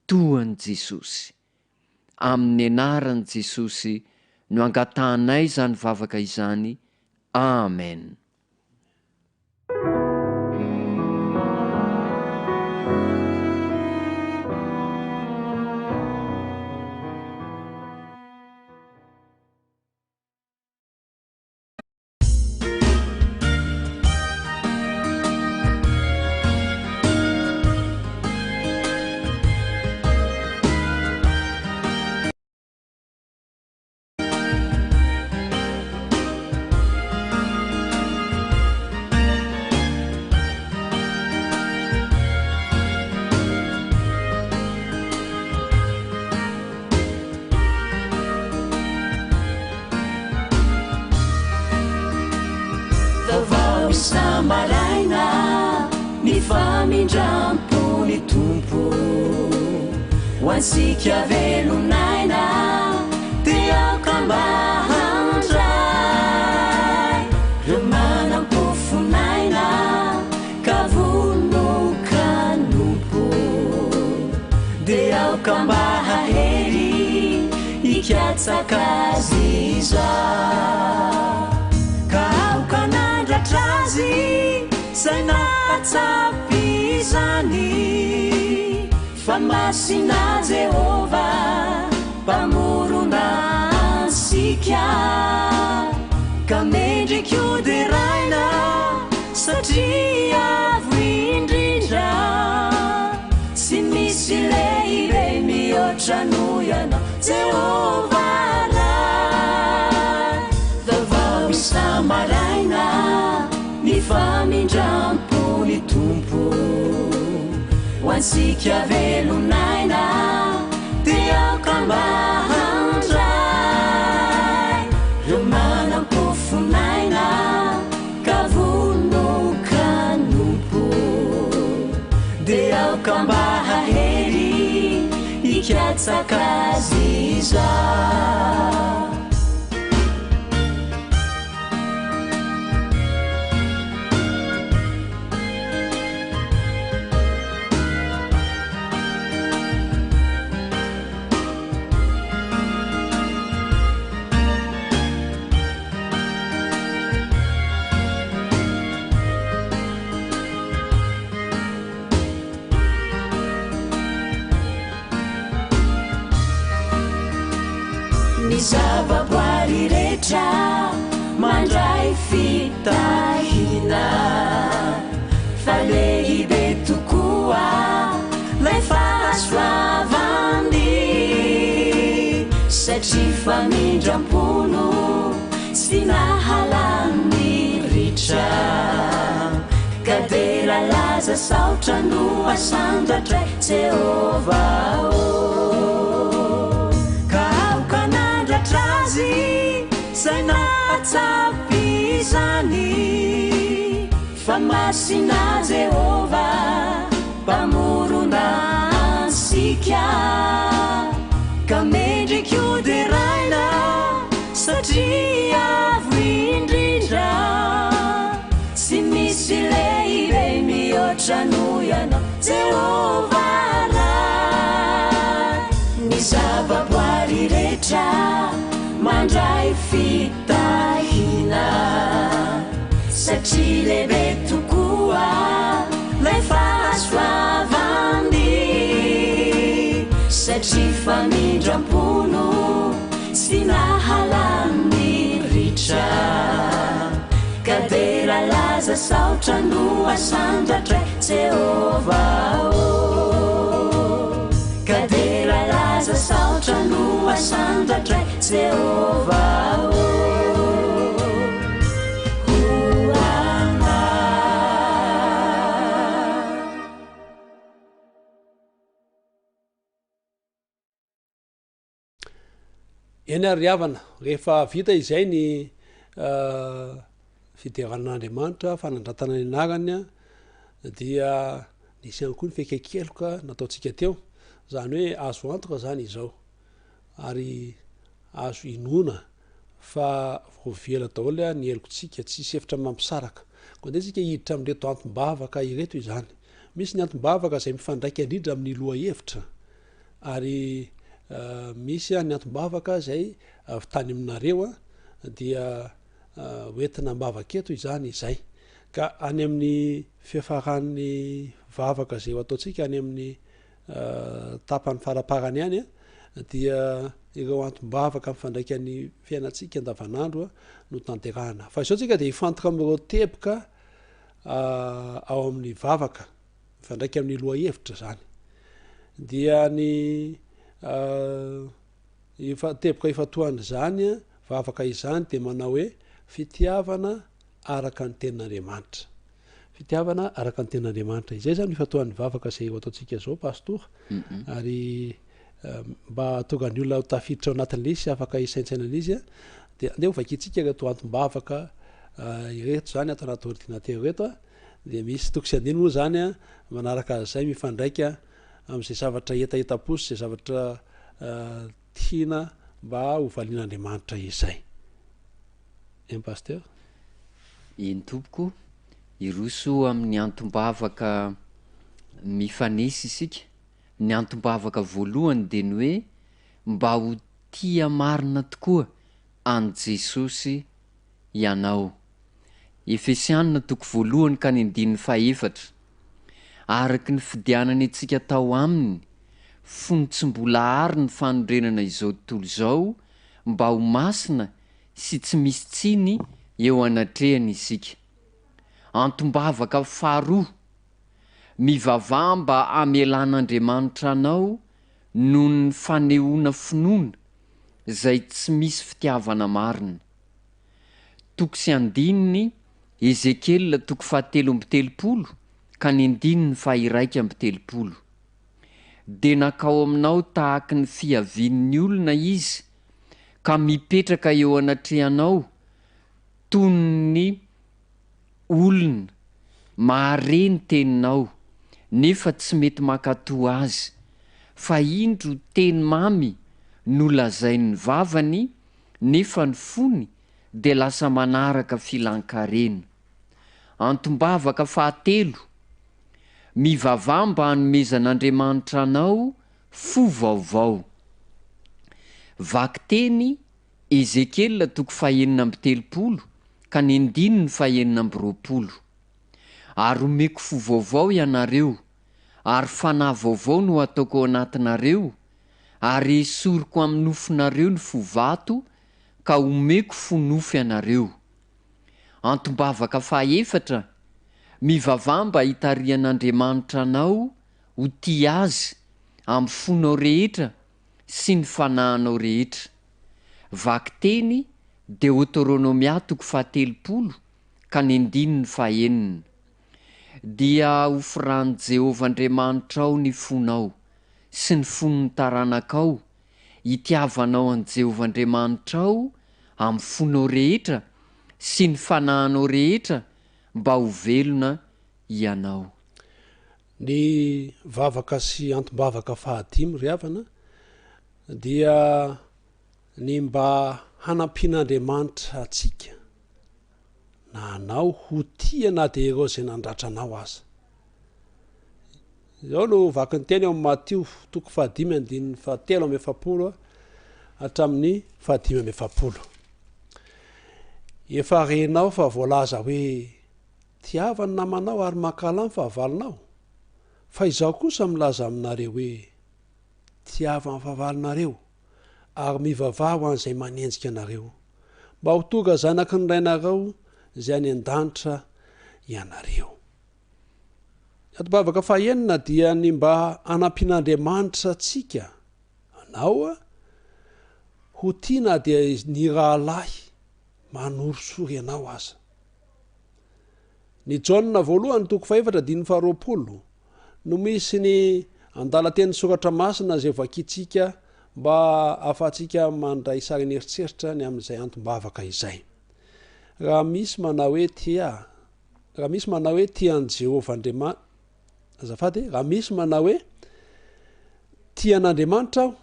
toa an'i Jesosy. Amin'ny anaran'i Jesosy no angatahanay izany vavaka izany, Amen. Vaovao isa-maraina ny famindram-pon'ny Tompo ho antsika velon'aina dia aoka mba handray ireo manam-pofon'aina ka vonon-kanompo dia aoka mba hahery Hikatsaka azy izaho Ka aoka hanandratra azy Izay nahatsapa izany Fa masina Jehovah Mpamorona antsika Ka mendrika hoderaina Satria avo indrindra Tsy misy lehibe mihoatra noho ianao Jehovah Ray. Vaovao isa-maraina ny famindram-pon'ny Tompo Ho antsika velon'aina dia aoka mba handray Ireo manam-pofon'aina Ka vonon-kanompo Dia aoka mba hahery Hikatsaka azy izaho. Ny zavaboary rehetra mandray fitahiana fa lehibe tokoa lay fahasoavany satria famindram-po no tsy nahalany ritra ka dera laza saotra no asandratray Jehovah ô. Ka aoka hanandratra azy izay nahatsapa izany fa masina Jehovah Mpamorona antsika ka mendrika hoderaina satria avo indrindra tsy misy lehibe mihoatra noho ianao Jehovah Ray. Ny zavaboary rehetra mandray fitahiana satria lehibe tokoa lay fahasoavany satria famindram-po no tsy nahalany ritra ka dera laza saotra no asandratray Jehovah ô ka dera laza saotra no asandratray Jehovah ô ho anao. Eny ary ry havana, rehefa vita izay ny fiderana an'Andriamanitra, fanandratana ny anarany, dia nisy ihany koa ny fekekeloka nataontsika teo. Izany hoe azo antoka izany izao, ary azo inoana fa voavela daholo ny helokontsika, tsisy efitra mampisaraka. Koa andeha isika hiditra amin'ireto antom-bavaka ireto izany. Misy ny antom-bavaka izay mifandraika indrindra amin'ny lohahevitra. Ary misy ny antom-bavaka izay avy tany aminareo dia hoentina am-bavaka eto izany izay. Ka any amin'ny fiafaran'ny vavaka izay ho ataontsika any amin'ny tapany faraparany any dia ireo antom-bavaka mifandraika ny fiainantsika andavanandro no tanterahana. Fa izao tsika dia hifantoka amin'ireo teboka ao amin'ny vavaka. mifandraika amin'ny lohahevitra izany dia ny efa teboka ifantohan'izany vavaka izany dia manao hoe fitiavana araka ny tenin'Andriamanitra. Fitiavana araka ny tenin'Andriamanitra. Izay izany ifantohan'ny vavaka izay ho ataontsika izao pastora. Ary mba hahatonga ny olona ho tafiditra ao anatin'ilay izy sy afaka hisaintsaina an'izy dia andeha ho vakintsika ireto antom-bavaka ireto izany ato anaty ordinateur ireto. Dia misy toko sy andininy moa izany manaraka an'izay mifandraika amin'izay zavatra hetahetam-po sy izay zavatra tiana mba ho valian'Andriamanitra izay. Eny Pasteur. Eny tompoko, hiroso amin'ny antom-bavaka mifanesy isika. Ny antom-bavaka voalohany dia ny hoe mba ho tia marina tokoa an'i Jesosy ianao. Efesianina toko voalohany ka ny andininy fahefatra. Araka ny fidianany antsika tao Aminy, fony tsy mbola àry ny fanorenana izao tontolo izao, mba ho masina sy tsy misy tsiny eo anatrehany isika. Antom-bavaka faharoa, Mivavaha mba hamelan'Andriamanitra anao noho ny fanehoana finoana izay tsy misy fitiavana marina. Toko sy andininy, Ezekiela toko fahatelo amby telopolo ka ny andininy faha-31. Dia nankao aminao tahaky ny fiavian'ny olona izy, ka mipetraka eo anatrehanao toy ny olona mahare ny teninao, nefa tsy mety mankatò azy, fa indro teny mamy no lazain'ny vavany, nefa ny fony dia lasa manaraka filan-karena. Antom-bavaka fahatelo, Mivavaha mba hanomezan'Andriamanitra anao fo vaovao. Vakiteny, Ezekiela toko fahenina amby telopolo ka ny andininy fahenina amby roapolo. Ary homeko fo vaovao ianareo, ary fanahy vaovao no hataoko ao anatinareo, Ary esoriko amin'ny nofonareo ny fo vato, ka homeko fo nofo ianareo. Antom-bavaka fahaefatra, Mivavaha mba hitarihan'Andriamanitra anao ho tia Azy amin'ny fonao rehetra sy ny fanahinao rehetra. Vakiteny, Deoteronomia toko fahatelopolo ka ny andininy fahenina. Dia hoforan'i Jehovah Andriamanitrao ny fonao sy ny fon'ny taranakao hitiavanao an'i Jehovah Andriamanitrao amin'ny fonao rehetra sy ny fanahinao rehetra mba ho velona ianao. Ny vavaka sy antom-bavaka fahadimy ry havana dia ny mba hanampian'Andriamanitra antsika na anao ho tia na dia ireo izay nandratra anao aza. Izao no vakin'ny teny ao amin'ny Matio toko fahadimy andininy fahatelo amby 40 hatramin'ny fahadimy amby 40. Efa renao fa voalaza hoe tiava ny namanao ary mankahala ny fahavalonao. Fa izaho kosa milaza aminareo hoe tiava ny fahavalonareo ary mivavaha ho an'izay manenjika anareo, mba ho tonga zanaky ny Rainareo izay any an-danitra ianareo. Ny ato-bavaka fahenina dia ny mba hanampian'Andriamanitra antsika, anao, ho tia na dia ny rahalahy manorisory anao aza. Ny Jaona voalohany toko fahefatra andininy faharoapolo no misy ny andalan-tenin'ny soratra masina izay vakintsika mba ahafahantsika mandray sary an'eritreritra ny amin'izay antom-bavaka izay. Raha misy manao hoe tia, raha misy manao hoe tia an'i Jehovah Andriamanitra, azafady, raha misy manao hoe tia an'Andriamanitra aho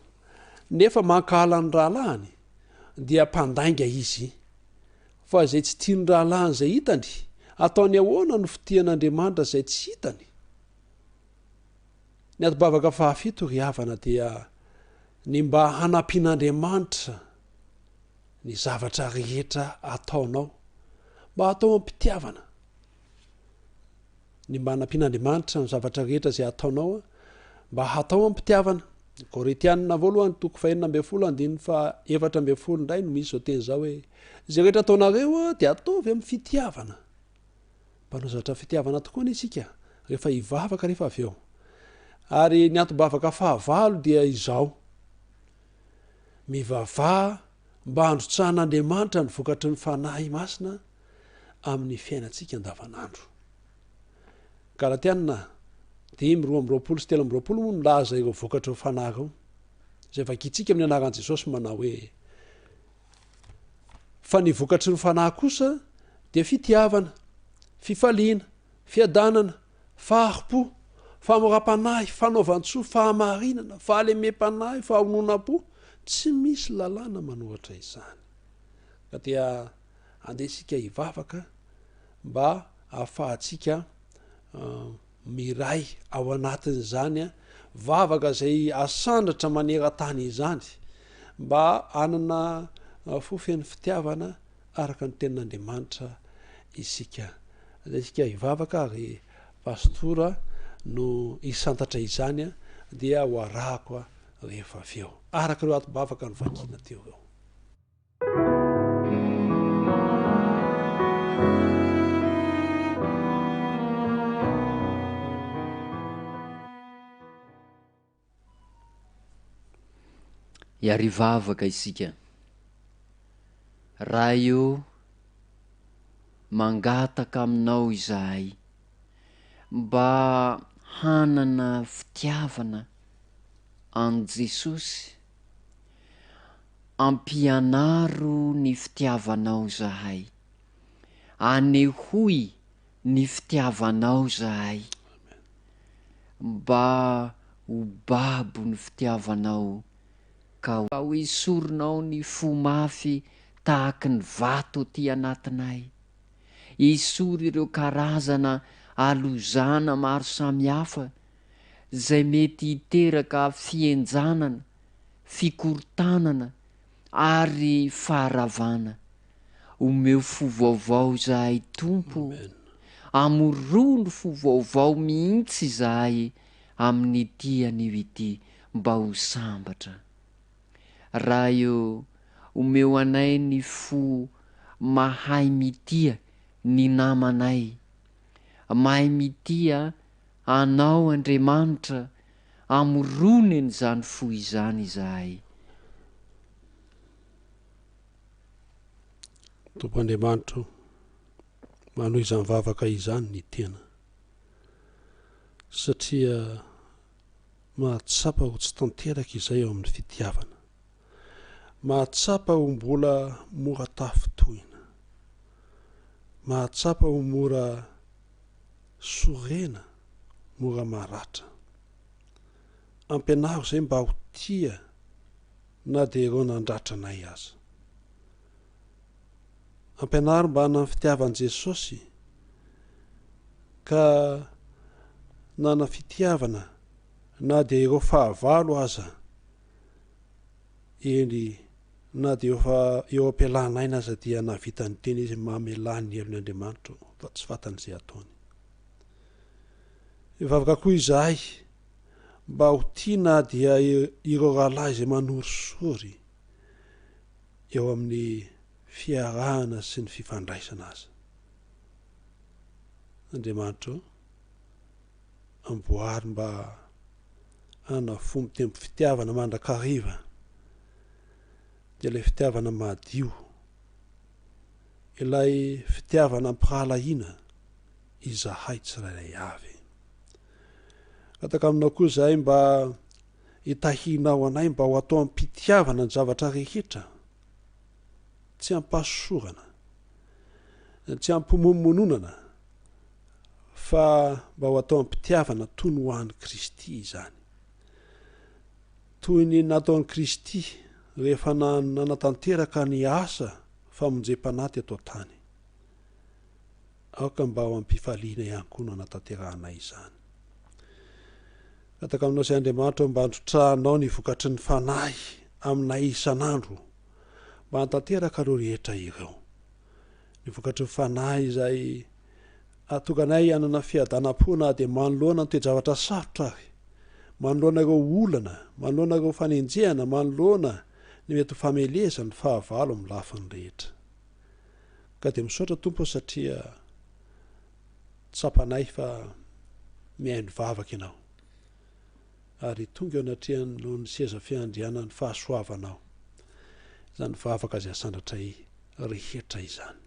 nefa mankahala ny rahalahiny dia mpandainga izy. Fa izay tsy tia ny rahalahiny izay hitany, ataony ahoana no fitia an'Andriamanitra izay tsy hitany? Ny ato-bavaka fahafito ry havana dia ny mba hanampian'Andriamanitra ny zavatra rehetra ataonao mba hatao am-pitiavana. Ny mba hanampian'Andriamanitra ny zavatra rehetra izay ataonao mba hatao am-pitiavana. Korintianina voalohany toko fahenina ambin'ny folo andininy faha 14 indray no misy izao teny izao hoe izay rehetra ataonareo dia ataovy amin'ny fitiavana. Mpanao zavatra fitiavana tokoa anie isika rehefa hivavaka rehefa avy eo. Ary ny antom-bavaka fahavalo dia izao. Mivavaha mba handrotsahan'Andriamanitra ny vokatry ny Fanahy Masina amin'ny fiainantsika andavanandro. Galatiana 5, 22 sy 23 moa milaza ireo vokatry ny Fanahy ireo, izay vakintsika amin'ny anaran'i Jesosy manao hoe, Fa ny vokatry ny Fanahy kosa dia fitiavana, fifaliana, fiadanana, fahari-po, famoram-panahy, fanaovan-tsoa, fahamarinana, fahalemem-panahy, fahononam-po, tsy misy lalàna manoratra izany. Ka dia andeha isika hivavaka mba ahafahantsika miray ao anatin'izany vavaka izay asandratra maneran-tany izany mba hanana fo feno fitiavana araka ny tenin'Andriamanitra isika. Andeha isika hivavaka ary pastora no hisantatra izany dia ho arahako rehefa avy eo. Araka ireo ato-bavaka novakiana teo ireo. Hiarivavaka isika. Ray ô, mangataka aminao izahay mba hanana fitiavana an'i Jesosy Ampianaro ny fitiavanao zahay. Anehoy ny fitiavanao zahay. Mba ho babo ny fitiavanao ka ho esorinao ny fo mafy tahaky ny vato aty anatinay. Esory ireo karazana halozana maro samihafa izay mety hiteraka fihenjanana fikorontanana ary faharavana. Omeo fo vaovao izahay Tompo o! Amorony fo vaovao mihitsy izahay amin'ity anio ity mba ho sambatra. Ray ô, omeo anay ny fo mahay mitia ny namanay. Mahay mitia Anao Andriamanitra, amorony an'izany fo izany izahay. Tompo Andriamanitra o, manohy izany vavaka izany ny tena, satria mahatsapa ho tsy tanteraka izay ao amin'ny fitiavana. Mahatsapa ho mbola mora tafintohina. Mahatsapa ho mora sorena, mora maratra. Ampianaro izay mba ho tia na dia ireo nandratra anay aza. Ampianaro mba hanana ny fitiavan'i Jesosy ka nana fitiavana na dia ireo fahavalo aza, eny na dia efa eo am-pialana aina aza dia nahavita niteny izy mamelà ny helony Andriamanitra fa tsy fantany izay ataony. Mivavaka koa izahay mba ho tia na dia ireo rahalahy izay manorisory eo amin'ny fiarahana sy ny fifandraisana aza. Andriamanitra ô, amboary mba hanana fo mitempo fitiavana mandrakariva, dia ilay fitiavana madio, ilay fitiavana am-pirahalahiana izahay tsirairay avy. Angataka aminao koa izahay mba hitahianao anay mba ho atao am-pitiavana ny zavatra rehetra, tsy am-pahasosorana, tsy am-pimonomononana, fa mba ho atao am-pitiavana toy ny ho an'i Kristy izany. Toy ny nataon'i Kristy rehefa nanatanteraka ny asa famonjem-panahy teto an-tany. Aoka mba ho am-pifaliana ihany koa no hanatanterahanay izany. Angataka aminao izay Andriamanitra mba handrotrahanao ny vokatry ny Fanahy aminay isan'andro mba hantanteraka ireo rehetra ireo. Ny vokatry ny Fanahy izay hahatonga anay hanana fiadanam-po na dia manoloana ny toe-javatra sarotra ary, manoloana ireo olana, manoloana ireo fanenjehana, manoloana ny mety ho famelezan'ny fahavalo amin'ny lafiny rehetra. Ka dia misaotra Tompo satria tsapanay fa mihaino vavaka Ianao ary tonga eo anatrehan'ny seza fiandrianan'ny fahasoavanao izany vavaka izay asandratray rehetra izany.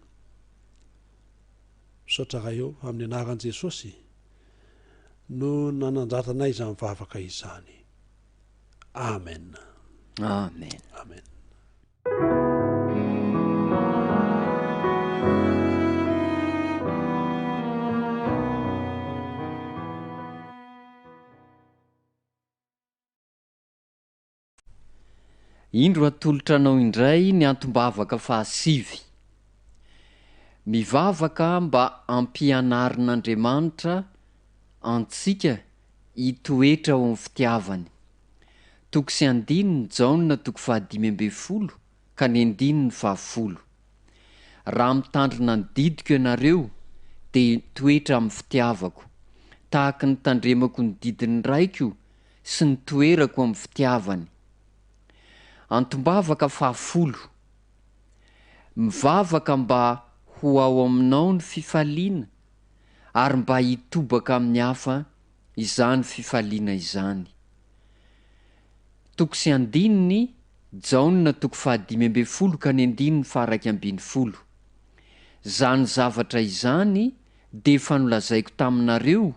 Misaotra Ray ô, amin'ny anaran'i Jesosy no nanandratanay izany vavaka izany. Amen. Amen. Amen. Indro atolotra anao indray ny antom-bavaka fahasivy. Mivavaka mba hampianarin'Andriamanitra antsika hitoetra ao amin'ny fitiavany. Toko sy andininy, Jaona toko fahadimy ambinifolo ka ny andininy fahafolo. Raha mitandrina ny didiko ianareo, dia hitoetra amin'ny fitiavako, tahaka ny tandremako ny didin'ny Raiko sy ny toerako amin'ny fitiavany. Antom-bavaka fahafolo. Mivavaka mba ho ao aminao ny fifaliana ary mba hitobaka amin'ny hafa izany fifaliana izany. Toko sy andininy, Jaona toko fahadimy ambinifolo ka ny andininy faha-iraika ambinifolo. Izany zavatra izany dia efa nolazaiko taminareo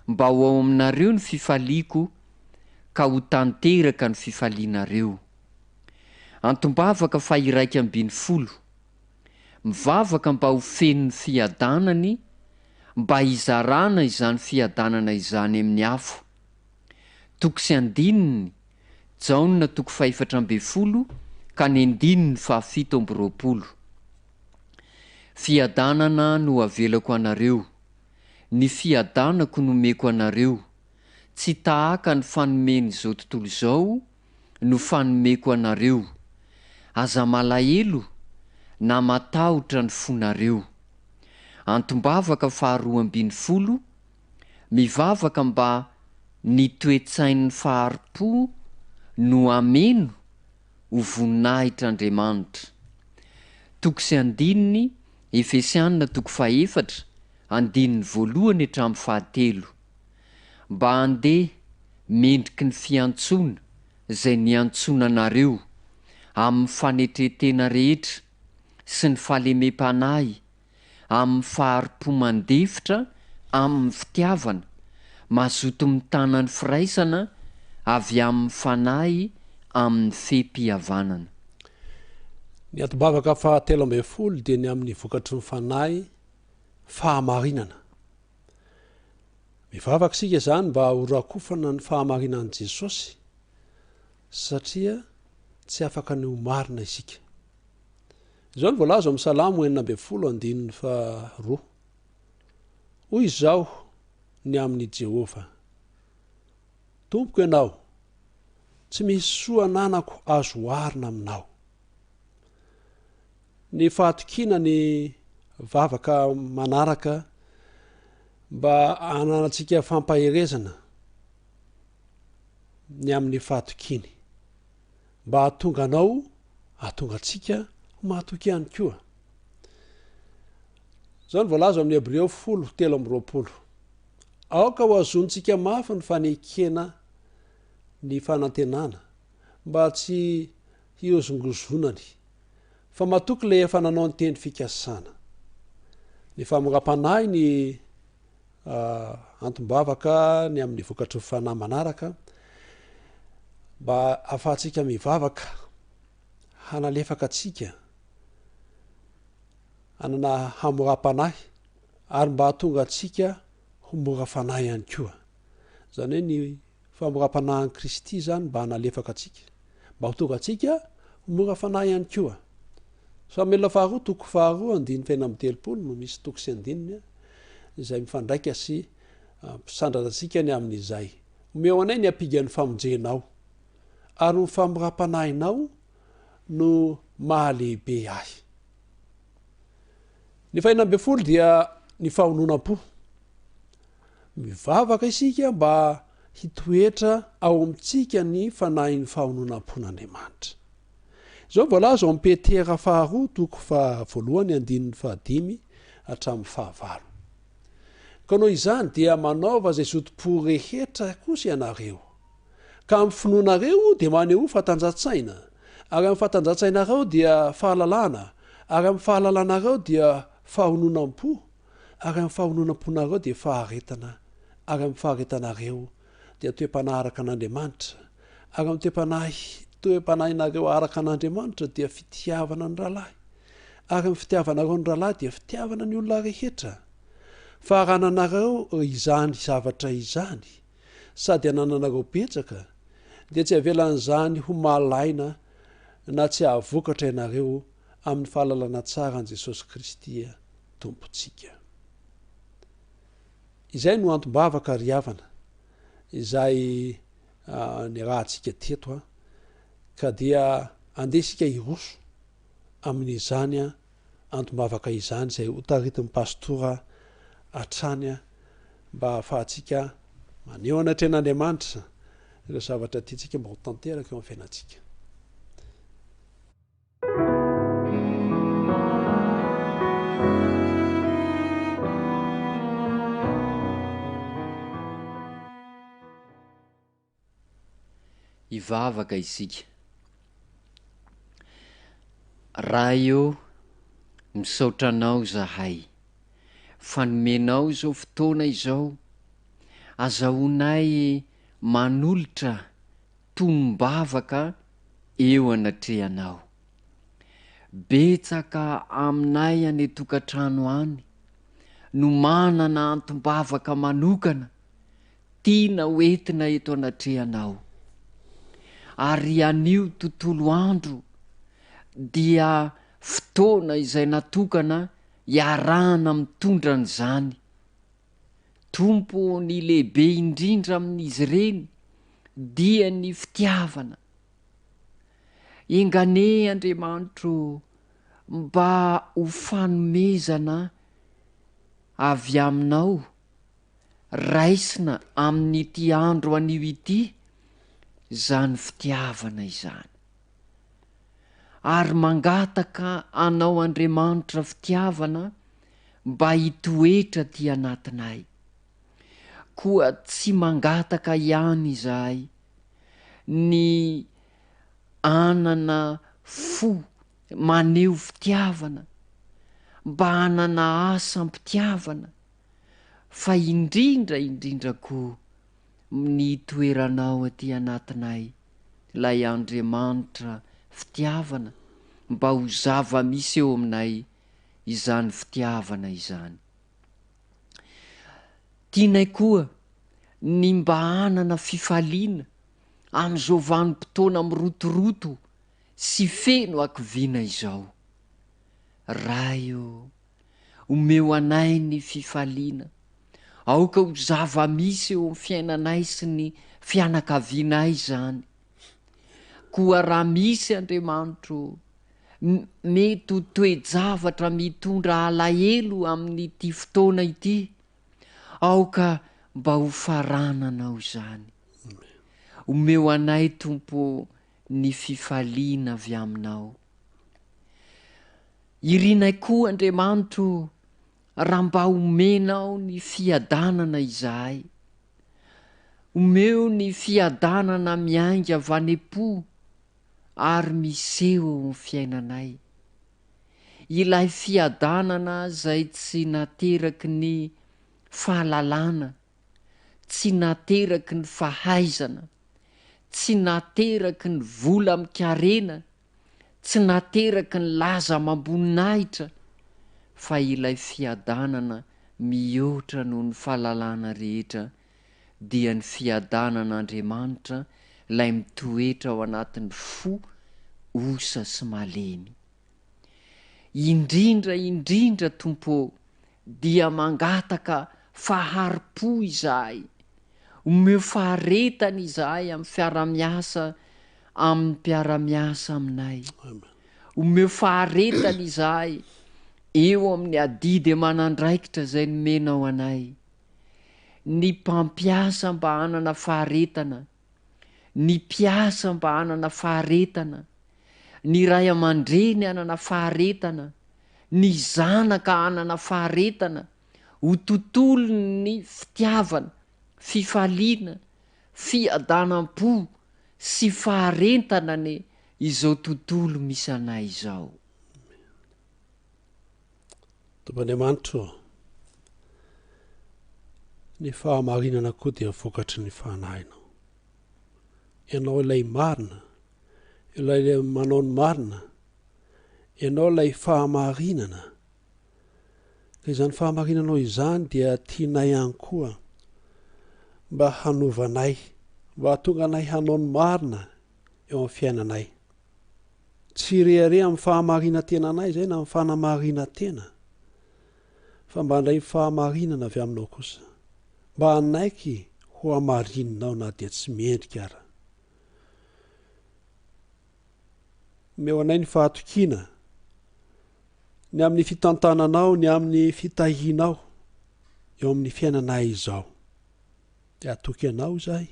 mba ho ao aminareo ny fifaliako ka ho tanteraka ny fifalianareo. Antom-bavaka faha-iraika ambinifolo. Mivavaka mba ho feno ny fiadanany mba hizarana izany fiadanana izany amin'ny hafa. Toko sy andininy, Jaona toko fahefatra ambinifolo ka ny andininy fahafito amby roapolo. Fiadanana no avelako anareo, ny fiadanako nomeko anareo, tsy tahaka ny fanomen'izao tontolo izao no fanomeko anareo. Aza malahelo na matahotra ny fonareo. Antom-bavaka faharoa ambinifolo, Mivavaka mba ny toe-tsain'ny fahari-po no hameno. ho voninahitr'Andriamanitra. Toko sy andininy, Efesiana toko fahefatra, andininy voalohany hatramin'ny fahatelo. Mba handeha mendriky ny fiantsoana izay niantsoana anareo, amin'ny fanetren-tena rehetra sy ny fahalemem-panahy, amin'ny fahari-po mandefitra amin'ny fitiavana, mazoto mitana ny firaisana avy amin'ny Fanahy amin'ny fehim-pihavanana. Ny antom-bavaka fahatelo 13 dia ny amin'ny vokatry ny Fanahy, fahamarinana. Mivavaka isika izany mba ho rakofana ny fahamarinan'i Jesosy satria tsy afaka ny ho marina isika. Izao no voalaza ao amin'ny Salamo 16 andininy faharoa, Hoy izaho ny amin'i Jehovah, Tompoko ianao, tsy misy soa ananako azo oharina aminao. Ny fahatokiana ny vavaka manaraka mba hananantsika fampaherezana ny amin'ny fahatokiany. Mba hahatonga anao, hahatonga antsika ho mahatoky ihany koa. Izao no voalaza ao amin'ny Hebreo 10:23. Aoka ho azontsika mafy ny fanekena ny fanantenana mba tsy hihozongozonany, fa matoky ilay efa nanao ny teny fikasana. Ny famoram-panahy ny antom-bavaka ny amin'ny vokatry ny fanahy manaraka mba ahafahantsika mivavaka hanalefaka antsika hanana hamoram-panahy ary mba hahatonga antsika ho mora fanahy ihany koa. Izany hoe ny Famoram-panahin'i Kristy izany mba hanalefaka antsika, mba ho tonga antsika ho mora fanahy ihany koa. Samoela faharoa toko faharoa andininy fahenina 36 no misy toko sy andininy izay mifandraika sy ampisandratra antsika ny amin'izay. Omeo anay ny apigan'ny famonjenao, ary ny famoram-panahinao no mahalehibe ahy. Ny fahenina 16 dia ny fahononam-po. Mivavaka isika mba hitoetra ao amintsika ny fanahin'ny fahononam-pon'Andriamanitra. Izao voalaza ao amin'ny Petera faharoa toko fahavoalohany andininy fahadimy hatramin'ny fahavalo. Ka noho izany dia manaova izay zotom-po rehetra kosa ianareo. Ka amin'ny finoanareo dia manehoa fahatanjahantsaina, ary amin'ny fahatanjahantsainareo dia fahalalana, ary amin'ny fahalalanareo dia fahononam-po, Ary amin'ny fahononam-ponareo dia faharetana, ary amin'ny faharetanareo dia toe-panahy araka an'Andriamanitra, ary amin'ny toe-panahy toe-panahinareo araka an'Andriamanitra dia fitiavana ny rahalahy, ary amin'ny fitiavanareo ny rahalahy dia fitiavana ny olona rehetra. Fa raha ananareo izany zavatra izany, sady anananareo betsaka, dia tsy avelan'izany ho malaina na tsy hahavokatra ianareo amin'ny fahalalana tsara an'i Jesosy Kristy. Tompontsika. Izay no antom-bavaka ry havana izay niarahantsika teto ka dia andeha isika hiroso amin'izany antom-bavaka izany izay hotaritin'ny pastora hatrany mba hahafahantsika maneho anatrehan'Andriamanitra ireo zavatra tiantsika mba ho tanteraka eo amin'ny fiainantsika. Hivavaka isika. Ray ô, misaotra Anao izahay fa nomenao izao fotoana izao azahoanay manolotra tonom-bavaka eo anatrehanao. Betsaka aminay any an-tokantrano any no manana antom-bavaka manokana tiana ho entina eto anatrehanao. Ary anio tontolo andro dia fotoana izay natokana hiarahana mitondra an'izany Tompo ô ny lehibe indrindra amin'izy ireny dia ny fitiavana. Enga anie Andriamanitro ô mba ho fanomezana avy aminao raisina amin'ity andro anio ity izany fitiavana izany. Ary mangataka Anao Andriamanitra fitiavana mba hitoetra aty anatinay. Koa tsy mangataka ihany izahay ny hanana fo maneho fitiavana, mba hanana asa am-pitiavana, fa indrindra indrindra koa ny hitoeranao aty anatinay, ilay Andriamanitra fitiavana, mba ho zava-misy eo aminay izany fitiavana izany. Tianay koa ny mba hanana fifaliana amin'izao vanim-potoana mirotoroto sy feno hakiviana izao. Ray ô, omeo anay ny fifaliana. Aoka ho zava-misy eo amin'ny fiainanay sy ny fianakavianay izany. Koa raha misy, Andriamanitro ô, mety ho toe-javatra mitondra alahelo amin'ity fotoana ity, aoka mba ho farananao izany. Omeo anay, Tompo ô, ny fifaliana avy Aminao. Irinay koa, Andriamanitro ô, raha mba omenao ny fiadanana izahay. Omeo ny fiadanana miainga avy any am-po ary miseho eo amin'ny fiainanay. Ilay fiadanana izay tsy nateraky ny fahalalana, tsy nateraky ny fahaizana, tsy nateraky ny vola amin-karena, tsy nateraky ny laza amam-boninahitra, fa ilay fiadanana mihoatra noho ny fahalalana rehetra dia ny fiadanan'Andriamanitra ilay mitoetra ao anatin'ny fo osa sy malemy. Indrindra indrindra Tompo ô, dia mangataka fahari-po izahay, omeo faharetana izahay amin'ny fiara-miasa amin'ny mpiara-miasa aminay. Omeo faharetana izahay eo amin'ny adidy aman'andraikitra izay nomenao anay. Ny mpampiasa mba hanana faharetana, ny mpiasa mba hanana faharetana, ny ray aman-dreny hanana faharetana, ny zanaka hanana faharetana, ho tontolon'ny fitiavana, fifaliana, fiadanam-po sy faharentana anie izao tontolo misy anay izao. Tompo Andriamanitro ô, ny fahamarinana koa dia vokatry ny Fanahinao. Ianao ilay marina, ilay manao ny marina, Ianao ilay fahamarinana. Ka izany fahamarinanao izany dia tianay ihany koa mba hanovanay, mba hahatonga anay hanao ny marina eo amin'ny fiainanay. Tsy hirehareha amin'ny fahamarinan-tenanay izay na amin'ny fanamarinan-tena, fa mba handray ny fahamarinana avy aminao kosa, mba hanaiky ho hamarininao na dia tsy mendrika ara. Omeo anay ny fahatokiana ny amin'ny fitantananao, ny amin'ny fitahianao eo amin'ny fiainanay izao. Dia hatoky anao izahay.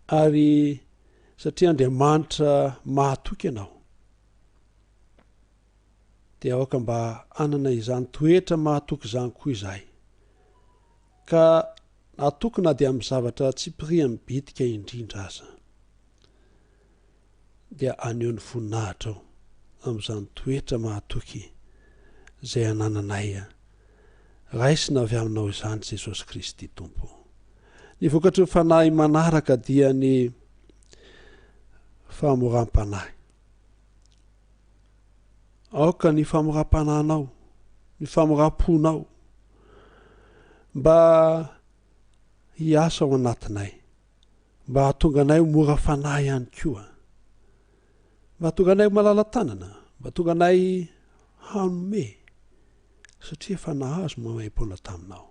Ary satria Andriamanitra mahatoky anao, dia aoka mba hanana izany toetra mahatoky izany koa izahay. Ka hatoky na dia amin'ny zavatra tsipiriany bitika indrindra aza. Dia haneho ny voninahitrao amin'izany toetra mahatoky izay anananay raisina avy aminao izany Jesosy Kristy Tompo. Ny vokatry ny fanahy manaraka dia ny famoram-panahy. Aoka ny famoram-panahinao, ny famoram-ponao mba hiasa ao anatinay, mba hahatonga anay ho mora fanahy ihany koa. Mba hahatonga anay ho malala-tanana, mba hahatonga anay hanome, satria efa nahazo maimaimpoana taminao.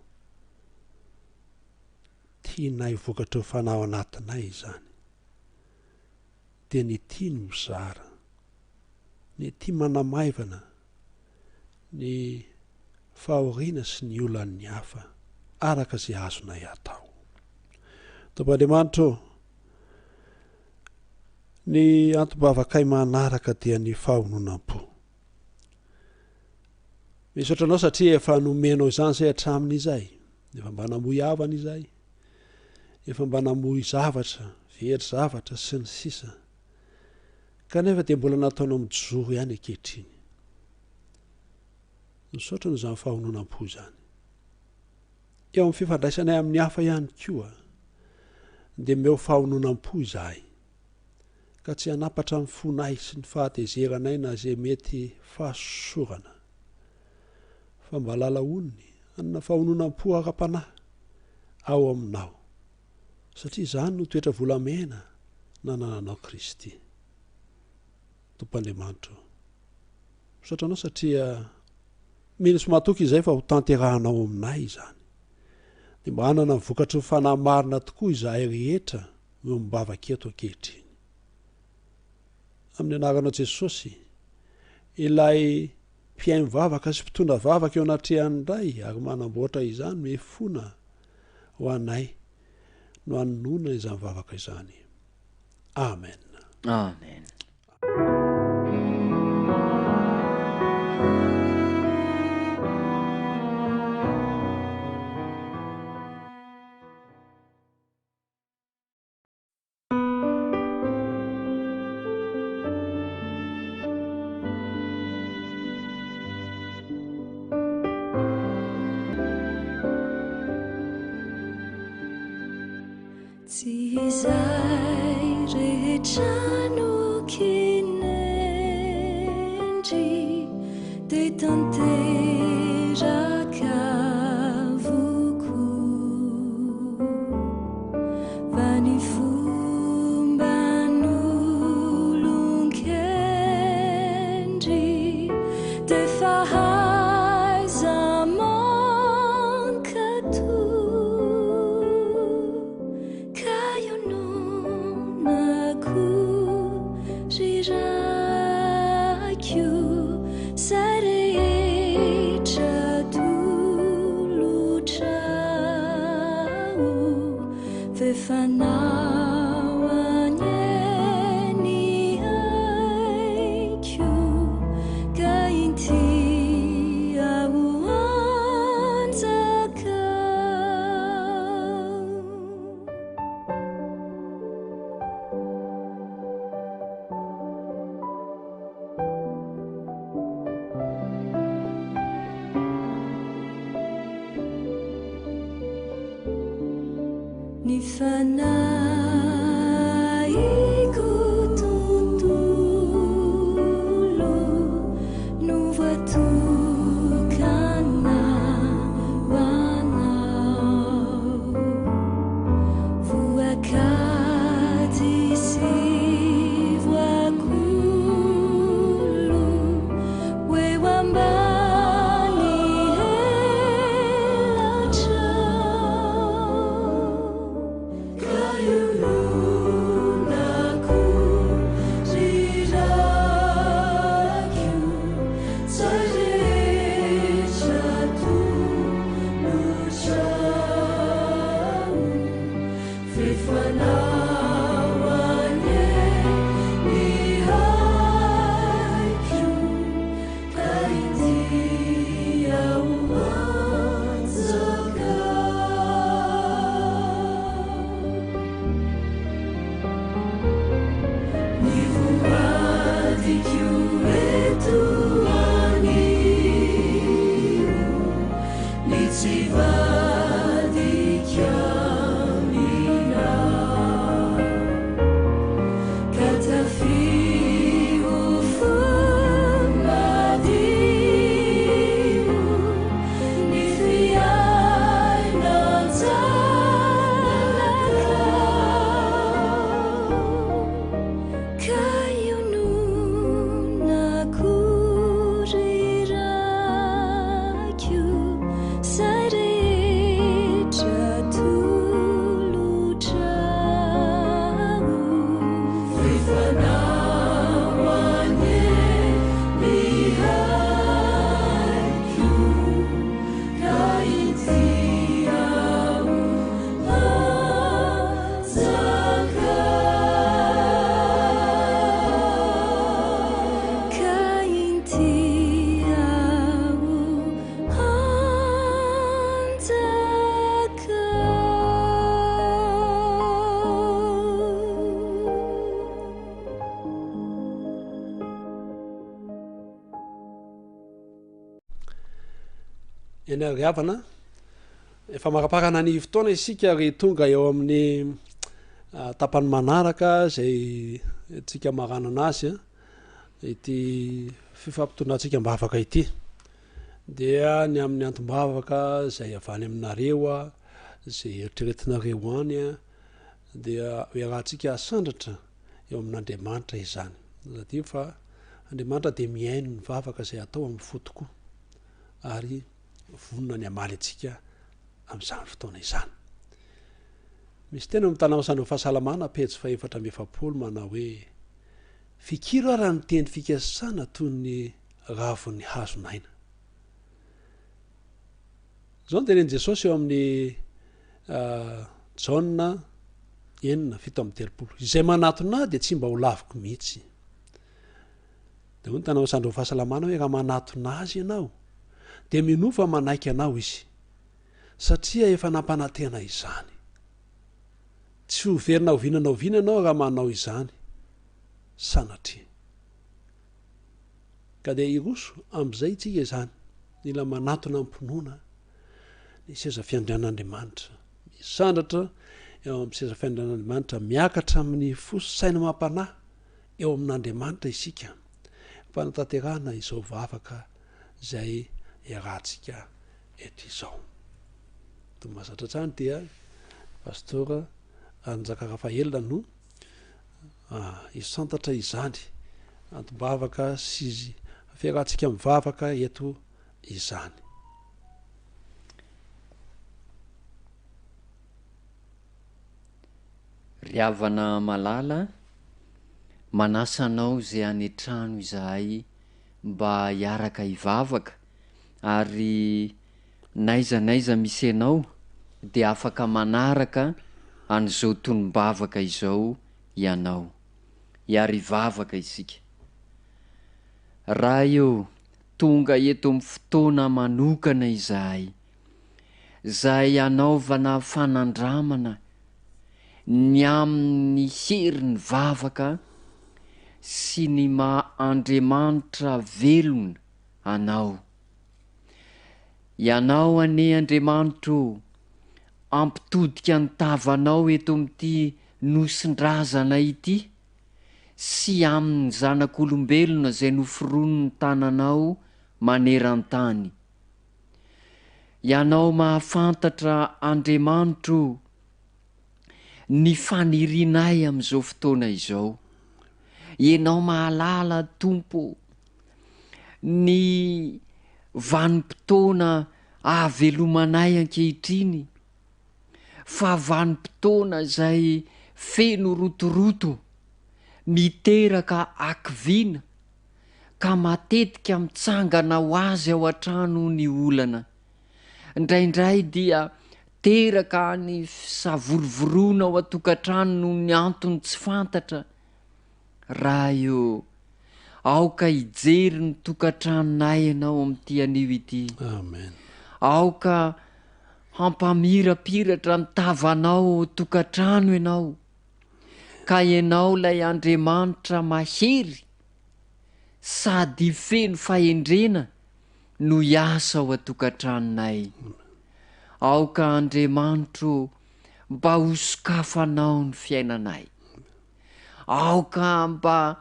Tianay vokatry ny fanahy ao anatinay izany. Dia ny tia ny mizara, ny tia manamaivana ny fahoriana sy ny olan'ny hafa araka izay azonay atao. Tompo Andriamanitra ô, Ny antom-bavakay manaraka dia ny fahononam-po. Misaotra anao satria efa nomenao izany izay hatramin'izay. Efa mba namoy havana izay. Efa mba namoy zavatra, very zavatra sy ny sisa. Kanefa dia mbola nataonao mijoro ihany ankehitriny. Misaotra noho izany fahononam-po izany. Eo amin'ny fifandraisanay amin'ny hafa ihany koa dia omeo fahononam-po izahay, ka tsy hanapatra ny fonay sy ny fahatezeranay na izay mety fahasosorana, fa mba lala onony hanana fahononam-po ara-panahy ao aminao, satria izany no toetra volamena nanananao Kristy. Tompo Andriamanitra ô, misaotra Anao satria Mino sy matoky izay fa ho tanterahanao aminay izany. Dia mba hanana ny vokatry ny Fanahy marina tokoa izahay rehetra miombom-bavaka eto ankehitriny. Amin'ny anaranao Jesosy, ilay mpihaino vavaka sy mpitondra vavaka eo anatrehan'ny Ray ary manamboatra izany mifona ho anay no anonona izany vavaka izany. Amen. Amen. Tsy izay rehetra no kinendry dia tanteraka avokoa fa ny fomban'olon-kendry dia fahaiza-mankatò. Ka iononako ry Raiko izay rehetra atolotrao F'efa-nao anie ny aiko Ka inty aho anjakao. Ny fanahiko tontolo no voatokana ho anao. Voakajy sy voakolo ho eo ambany elatrao. Eny ary ry havana, efa maraparana ny fotoana isika ary tonga eo amin'ny ah, tapany manaraka izay tsika maranana azy ity fifampitondrantsika am-bavaka ity. Dia ny amin'ny antom-bavaka izay avy any aminareo, izay eritreretinareo any, dia iarahantsika asandratra eo amin'Andriamanitra izany. Tadidio fa Andriamanitra dia mihaino ny vavaka izay atao amin'ny fo tokoa ary vonona ny hamaly antsika amin'izany fotoana izany. Misy teny ao amin'ny Tanàna Fahasalamana, pejy fahefatra amby 40, manao hoe, Fikiro ara ny teny fikasana toy ny ravon'ny hazon'aina. Izao no tenenin'i Jesosy eo amin'ny Jaona 6, 37, Izay manatona ahy dia tsy mba ho laviko mihitsy. Dia hoy ny Tanàna Sandrin'ny Fahasalamana hoe raha manatona azy ianao, dia minoa fa manaiky anao izy, satria efa nampanantena izany. Tsy ho very na oviana na oviana ianao raha manao izany, sanatria. Ka dia hiroso amin'izay isika izany. Mila manatona am-pinoana ny seza fiandrianan'Andriamanitra. Misandratra eo amin'ny seza fiandrianan'Andriamanitra, miakatra amin'ny fo sy saina amam-panahy eo amin'Andriamanitra isika. Fanatanterahana izao vavaka izay iarahantsika eto izao. Toy mahazatra hatrany dia Pastora Ranjaka Raphaël no hisantatra izany antom-bavaka sy fiarahantsika mivavaka eto izany. Ry havana malala, manasa anao izay any an-trano izahay mba hiaraka hivavaka ary n'aiza n'aiza misy anao dia afaka manaraka an'izao tonom-bavaka izao ianao. Hiarivavaka isika. Ray ô, tonga eto amin'ny fotoana manokana izahay, izay hanaovana fanandramana ny amin'ny herin'ny vavaka sy ny maha Andriamanitra velona Anao. Ianao anie Andriamanitra ô, hampitodika ny tavanao eto amin'ity Nosin-drazana ity sy amin'ny zanak'olombelona izay noforonin'ny tananao maneran-tany. Ianao mahafantatra Andriamanitra o, ny fanirianay amin'izao fotoana izao. Ianao mahalala Tompo o, ny vanim-potoana ahavelomanay ankehitriny, fa vanim-potoana izay feno rotoroto, miteraka hakiviana, ka matetika mitsangana ho azy ao an-trano ny olana. Indraindray dia teraka ny fisavorovoroana ao an-tokantrano noho ny antony tsy fantatra. Ray ô, aoka hijery ny tokantranonay Ianao amin'ity anio ity. Amen. Aoka hampamirapiratra ny tavanao ao an-tokantrano Ianao, ka Ianao ilay Andriamanitra mahery sady feno fahendrena no hiasa ao an-tokantranonay. Aoka Andriamanitro mba hosokafanao ny fiainanay. Aoka mba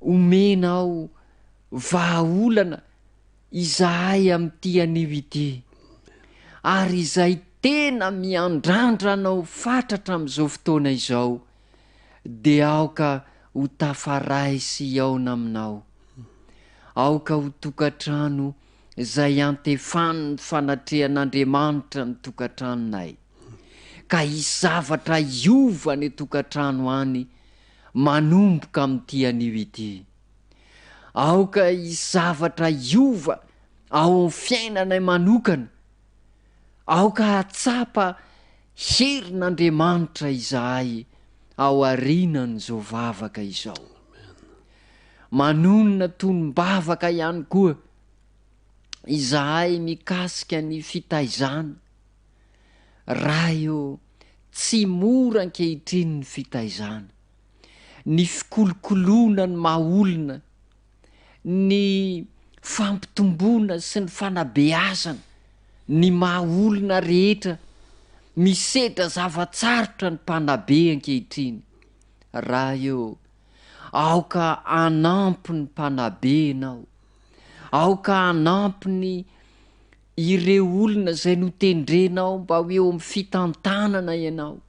omenao vahaolana izahay amin'ity anio ity, ary izay tena miandrandra anao fatratra amin'izao fotoana izao, dia aoka ho tafaray sy hihaona aminao. Aoka ho tokantrano izay antefan'ny fanatrehan'Andriamanitra ny tokantranonay. Ka hisy zavatra hiova any an-tokantrano any manomboka amin'ity anio ity. Aoka hisy zavatra hiova ao amin'ny fiainanay manokana. Aoka hahatsapa herin'Andriamanitra izahay ao aorianan'izao vavaka izao. Manonona tonom-bavaka ihany koa izahay mikasika ny fitaizana. Ray ô, tsy mora ankehitriny ny fitaizana, ny fikolokoloana ny maha olona, ny fampitomboana sy ny fanabeazana. ny maha olona rehetra misedra zava-tsarotra ny mpanabe ankehitriny. Ray ô, aoka hanampy ny mpanabe Ianao. Aoka hanampy ny ireo olona izay notendrenao mba ho eo amin'ny fitantanana Ianao.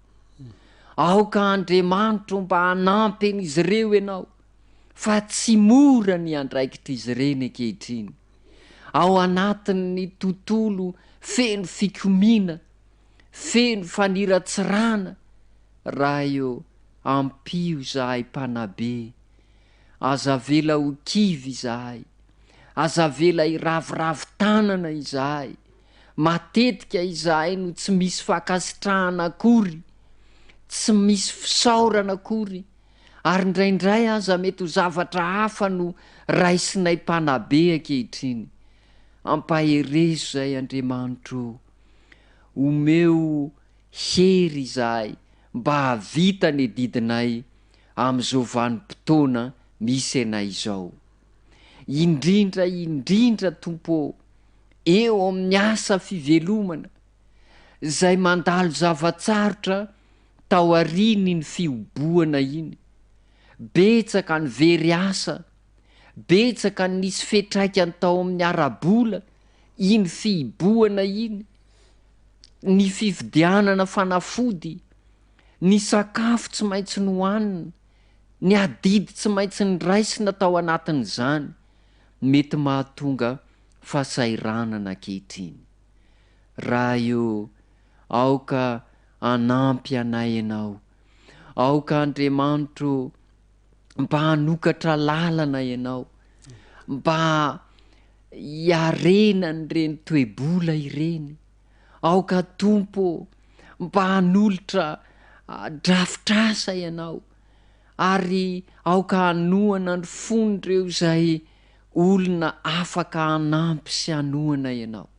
Aoka Andriamanitra mba hanampy an'izy ireo Ianao fa tsy mora ny andraikitr'izy ireny ankehitriny. Ao anatin'ny tontolo feno fikomiana, feno faniratsirana, Ray ô, ampio izahay mpanabe. Aza avela ho kivy izahay. Aza avela hiraviravy tanana izahay. Matetika izahay no tsy misy fankasitrahana akory, tsy misy fisaorana akory, ary indraindray aza mety ho zavatra hafa no raisinay mpanabe ankehitriny. Ampaherezo izahay Andriamanitra ô. Omeo hery izahay mba hahavita ny adidinay amin'izao vanim-potoana misy anay izao. Indrindra indrindra Tompo ô, eo amin'ny asa fivelomana izay mandalo zava-tsarotra taorian'iny fihobohana iny. Betsaka ny very asa, betsaka ny nisy fiantraikany tao amin'ny ara-bola iny fihibohana iny, ny fividianana fanafody, ny sakafo tsy maintsy nohanina, ny adidy tsy maintsy noraisina tao anatin'izany, mety mahatonga fahasahiranana ankehitriny. Ray ô, aoka hanampy anay Ianao. Aoka Andriamanitro ô, mba hanokatra lalana Ianao, mba hiarenan'ireny toe-bola ireny. Aoka Tompo ô, mba hanolotra drafitr'asa Ianao, ary aoka hanohana ny fon'ireo izay olona afaka hanampy sy hanohana Ianao.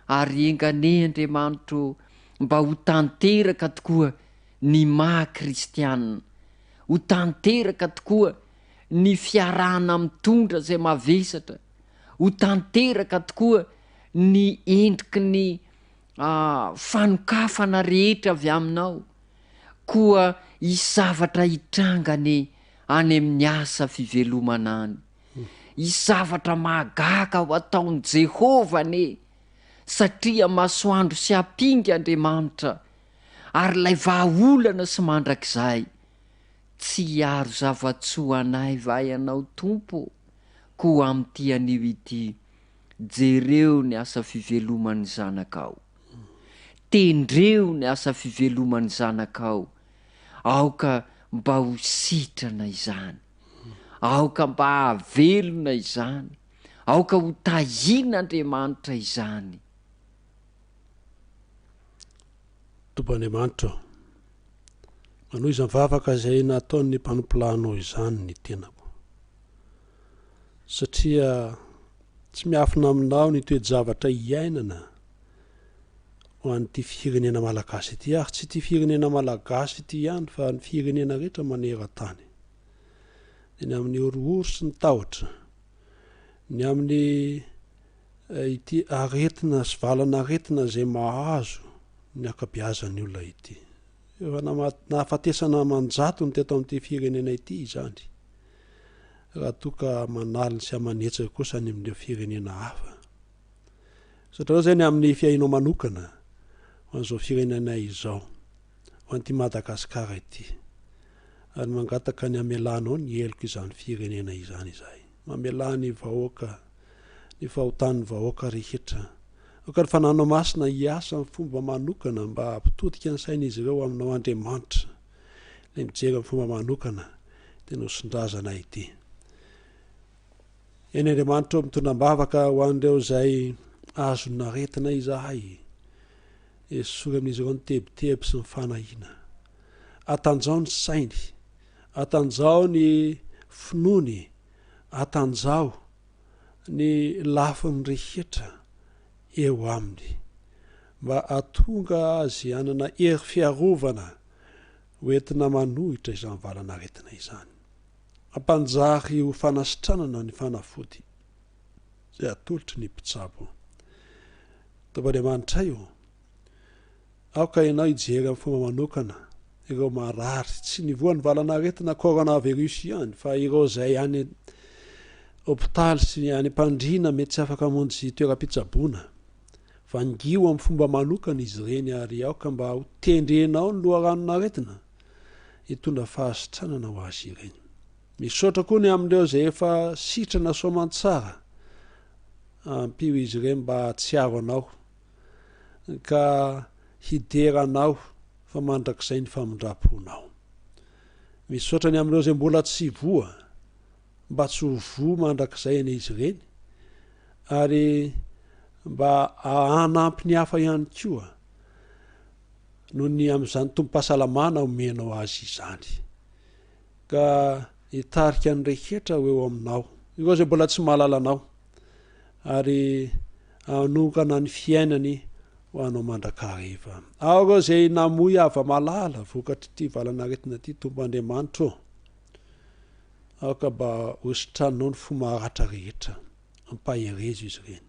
Ary enga anie Andriamanitra ô, mba ho tanteraka tokoa ny maha kristianina, ho tanteraka tokoa ny fiarahana mitondra izay mavesatra, ho tanteraka tokoa ny endriky ny fanokafana rehetra avy Aminao, koa hisy zavatra hitranga anie any amin'ny asa fivelomana any. Hisy zavatra mahagaga ho ataon'i Jehovah anie, satria masoandro sy ampinga Andriamanitra, ary ilay vahaolana sy mandrakizay. Tsy hiaro zava-tsoa anay va Ianao, Tompo? Koa amin'ity anio ity, jereo ny asa fiveloman'ny zanakao. Tendreo ny asa fiveloman'ny zanakao. Aoka mba ho sitrana izany. Aoka mba hahavelona izany. Aoka ho tahian'Andriamanitra izany. Tompo Andriamanitra ô, manohy izany vavaka izay nataon'ny mpanompolahinao izany ny tenako. Satria tsy miafina aminao ny toe-javatra iainana ho an'ity firenena malagasy ity, ary tsy ity firenena malagasy ity ihany fa ny firenena rehetra maneran-tany. Dia ny amin'ny horohoro sy ny tahotra, ny amin'ny eh, ity aretina sy valan'aretina izay mahazo ny ankabeazan'ny olona ity. Efa nahafatesana aman-jatony teto amin'ity firenena ity izany. Raha toa ka aman'aliny sy aman'hetsiny kosa any amin'ireo firenena hafa. Misaotra anao izay ny amin'ny fiahianao manokana ho an'izao firenenay izao, ho an'ity Madagasikara ity. Ary mangataka ny hamelanao ny heloka izany firenena izany izahay. Mamelà ny vahoaka, ny fahotan'ny vahoaka rehetra. Aoka ny Fanahinao Masina hiasa amin'ny fomba manokana mba hampitodika ny sain'izy ireo aminao Andriamanitra. Ilay mijery amin'ny fomba manokana ity Nosindrazana ity. Eny Andriamanitra ô, mitondra am-bavaka ho an'ireo izay azon'aretina izahay. Esory amin'izy ireo ny tebiteby sy ny fanahiana. Atanjao ny sainy, atanjao ny finoany, atanjao ny lafiny rehetra eo aminy mba hahatonga azy hanana hery fiarovana ho entina manohitra izany valan'aretina izany. Hampanjary ho fanasitranana ny fanafody izay atolotry ny mpitsabo. Tompo Andriamanitray ô, aoka Ianao hijery amin'ny fomba manokana ireo marary, tsy ny voan'ny valan'aretina coronavirus ihany, fa ireo izay any hopitaly sy any am-pandriana mety tsy afaka hamonjy toeram-pitsaboana. Vangio amin'ny fomba manokana izy ireny ary aoka mba ho tendrenao ny loharanon'aretina hitondra fahasitranana ho azy ireny. Misaotra koa ny amin'ireo izay efa sitrana soamantsara. Ampio izy ireny mba hahatsiaro anao ka hidera anao fa mandrakizay ny famindram-ponao. Misaotra ny amin'ireo izay mbola tsy voa mba tsy ho voa mandrakizay anie izy ireny ary mba hanampy ny hafa ihany koa noho ny amin'izany tombom-pahasalamana omenao azy izany ka hitarika ny rehetra ho eo aminao ireo izay mbola tsy mahalala anao ary hanokana ny fiainany ho anao mandrakariva. Ao ireo izay namoy hava-malala vokatr'ity valan'aretina ity, Tompo Andriamanitro ô. Aoka mba hositraninao ny fo maratra rehetra. Ampaherezo izy ireny.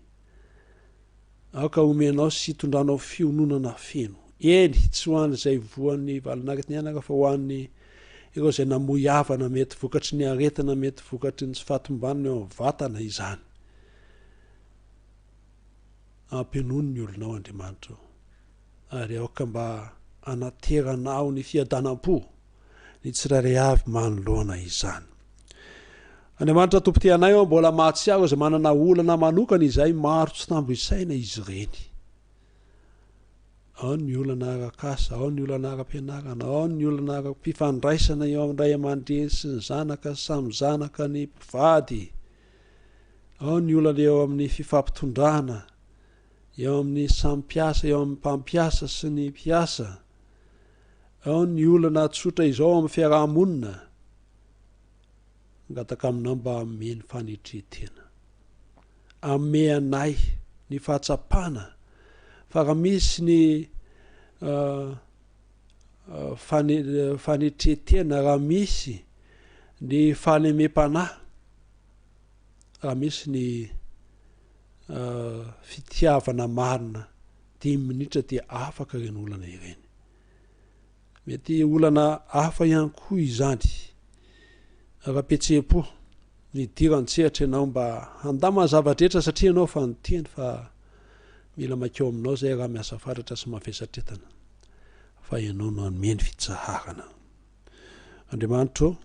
Aoka homenao sy hitondranao fiononana feno. Eny, tsy ho an'izay voan'ny valin'aretina ihany aho fa ho an'ny ireo izay namoy havana mety vokatry ny aretina, mety vokatry ny tsy fahatombanana eo amin'ny vatana izany. Ampionony ny olonao Andriamanitra ô. Ary aoka mba hanateranao ny fiadanam-po ny tsirairay avy manoloana izany. Andriamanitra Tompo tia anay ô, mbola mahatsiaro izay manana olana manokana izay maro tsy tambo isaina izy ireny. Ao ny olana arak'asa, ao ny olana ara-pianarana, ao ny olana ara-pifandraisana eo amin'ny ray aman-dreny sy ny zanaka, samy zanaka ny mpivady. Ao ny olana eo amin'ny fifampitondrana, eo amin'ny samy mpiasa, eo amin'ny mpampiasa sy ny mpiasa. Ao ny olana tsotra izao amin'ny fiaraha-monina. Mangataka aminao mba hanome ny fanetren-tena. Hanome anay ny fahatsapana fa raha misy ny fanetren-tena, raha misy ny fahalemem-panahy, raha misy ny fitiavana marina, dimy minitra dia afaka ireny olana ireny. Mety olana hafa ihany koa izany. Ara-pihetseham-po, midira an-tsehatra ianao mba handamina ny zava-drehetra satria ianao efa niteny fa mila mankeo aminao izay raha miasa fatratra sy mavesatretana fa ianao no hanome ny fitsaharana. Andriamanitro,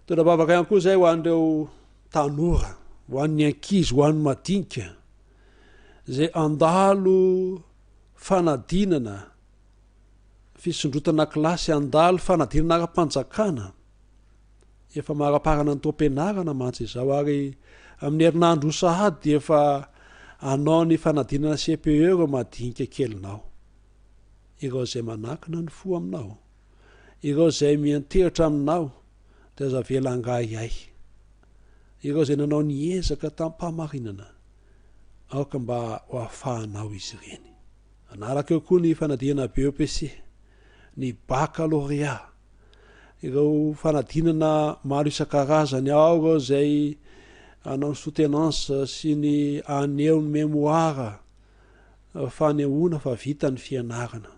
mitondra vavaka ihany koa izay ho an'ireo tanora, ho an'ny ankizy, ho an'ny madinika izay handalo fanadinana fisondrotana kilasy handalo fanadinana ara-panjakana. Efa maraparana ny taom-pianarana mantsy izao ary amin'ny herinandro ho sahady dia efa hanao ny fanadinana CPE ireo madinika kelinao. Ireo izay manankina ny fo aminao, ireo izay miantehitra aminao dia aza avela hangahiahy. Ireo izay nanao ny ezaka tamim-pahamarinana, aoka mba ho ahafahanao izy ireny. Manaraka eo koa ny fanadinana BEPC, ny Baccalauréat, ireo fanadinana maro isan-karazany, ao ireo izay hanao ny soutenance sy ny haneho ny mémoire, fanehoana fa vita ny fianarana.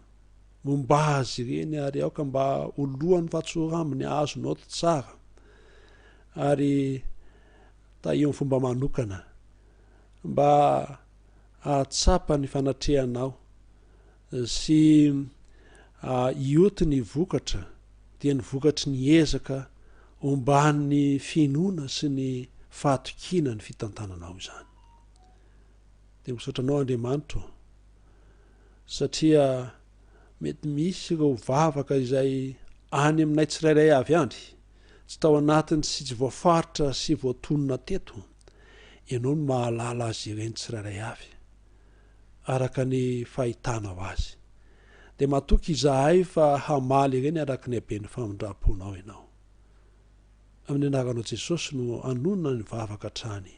Momba azy ireny ary aoka mba ho lohan'ny fahatsorambiny hahazo naoty tsara ary tahio amin'ny fomba manokana mba hahatsapa ny fanatrehanao sy hioty ny vokatra dia ny vokatry ny ezaka omban'ny finoana sy ny fahatokiana ny fitantananao izany. Dia misaotra anao Andriamanitra ô, satria mety misy ireo vavaka izay any aminay tsirairay avy any, tsy tao anatiny sy tsy voafaritra sy voatonona teto, Ianao no mahalala azy ireny tsirairay avy, araka ny fahitanao azy. Dia matoky izahay fa hamaly ireny araka ny haben'ny famindram-ponao Ianao. Amin'ny anaranao Jesosy no anonona ny vavaka hatrany.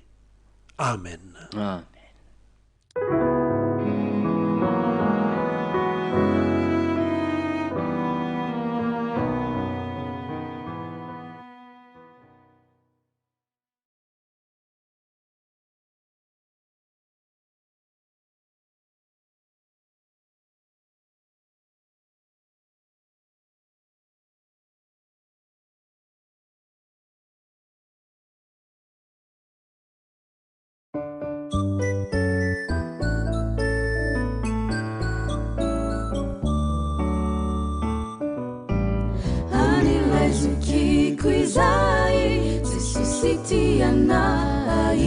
Amen. Amen. zokiko izay Jesosy tia anay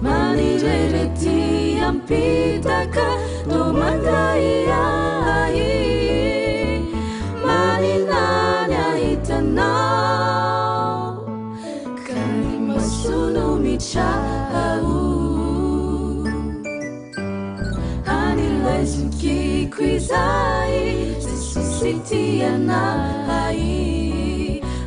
Manirery ety ampitaka Toa mangahiahy Manina ny ahita anao Ka ny maso no mitrao An'ilay zokiko izay Jesosy tia anay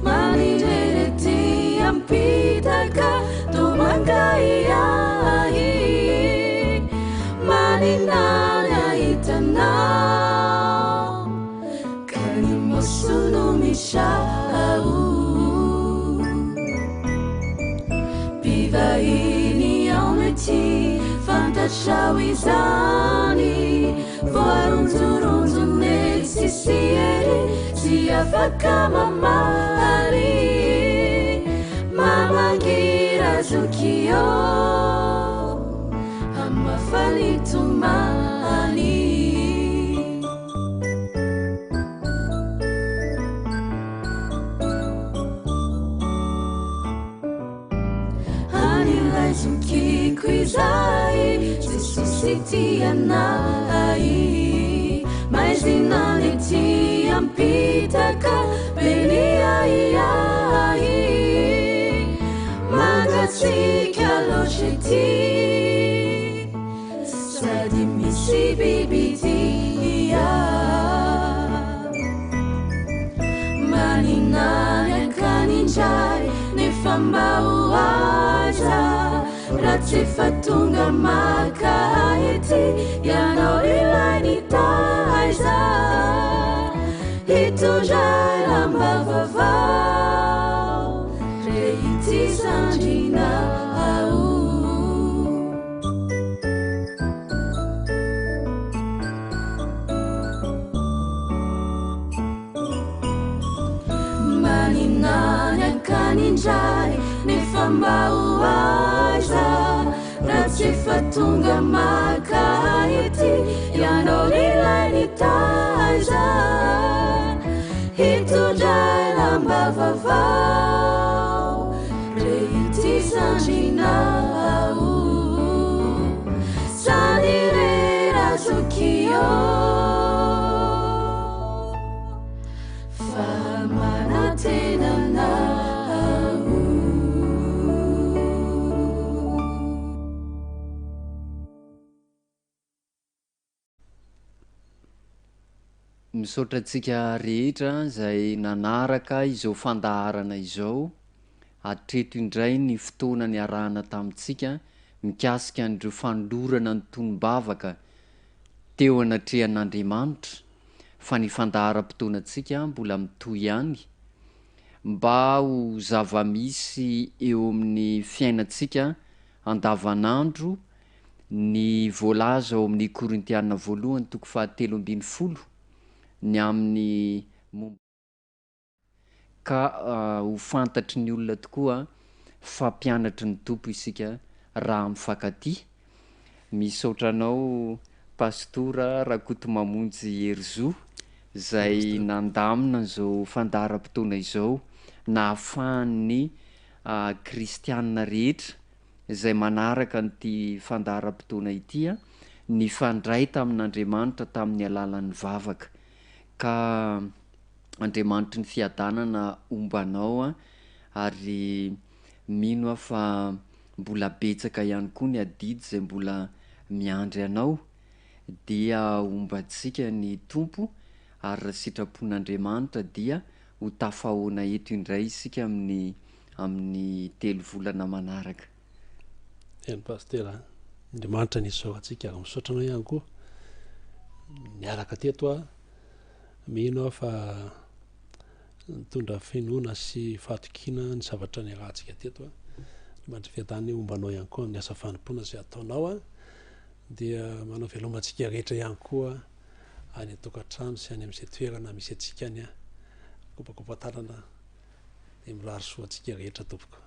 Manirery ety ampitaka Toa mangahiahy Manina ny ahita anao Ka ny maso no mitrao Mpivahiny ao ity fantatrao izany Voaronjoronjo netsy sy ery Tsy afaka mamaly Mamangy razoky ô Hamafa ny tomany. An'ilay zokiko izay Jesosy tia anay Maizina ny ety ampitaka Be ny ahiahy Mangatsiaka loatra ety Sady misy bibidia Manina ny akany indray Nefa mba ho aiza Raha tsy efa tonga maka ahy ety Ianao ilay nitaiza Hitondra lamba vaovao Re ity zandrinao. Manina ny akany indray nefa mba ho aiza raha tsy efa tonga maka ahy ety ianao ilay nitaiza hitondra lamba vaovao re ity zandrinao Zany re razoky ô Fa manantena anao. Misaotra antsika rehetra izay nanaraka izao fandaharana izao. Hatreto indray ny fotoana niarahana tamintsika mikasika an'ireo fanolorana ny tonom-bavaka teo anatrehan'Andriamanitra fa ny fandaharam-potoanantsika mbola mitohy ihany mba ho zava-misy eo amin'ny fiainantsika andavanandro Ny voalaza ao amin'ny Korintiana voalohany toko fahatelo ambin'ny folo ny amin'ny momba ka ho fantatry ny olona tokoa fa mpianatry ny Tompo isika raha mifankatia. Misaotra anao Pastora Rakotomamonjy Herizo izay nandamina an'izao fandaharam-potoana izao nahafahan'ny kristiana rehetra izay manaraka an'ity fandaharam-potoana ity nifandray tamin'Andriamanitra tamin'ny alalan'ny vavaka. Ka Andriamanitry ny fiadanana homba anao ary mino aho fa mbola betsaka ihany koa ny adidy izay mbola miandry anao dia homba antsika ny Tompo ary raha sitrapon'Andriamanitra dia ho tafahoana eto indray isika amin'ny amin'ny telo volana manaraka. Eny Pasitera a, Andriamanitra ny isaorantsika ary misaotra anao ihany koa niaraka teto aho, mino aho fa nitondra finoana sy fahatokiana ny zavatra niarahantsika teto a, Andriamanitra fiadany homba anao ihany koa amin'ny asa fanompoana izay ataonao a, dia manao veloma antsika rehetra ihany koa any an-tokantrano sy any amin'izay toerana misy antsika any a, kopakopa-tanana. Dia mirary soa antsika rehetra tompoko.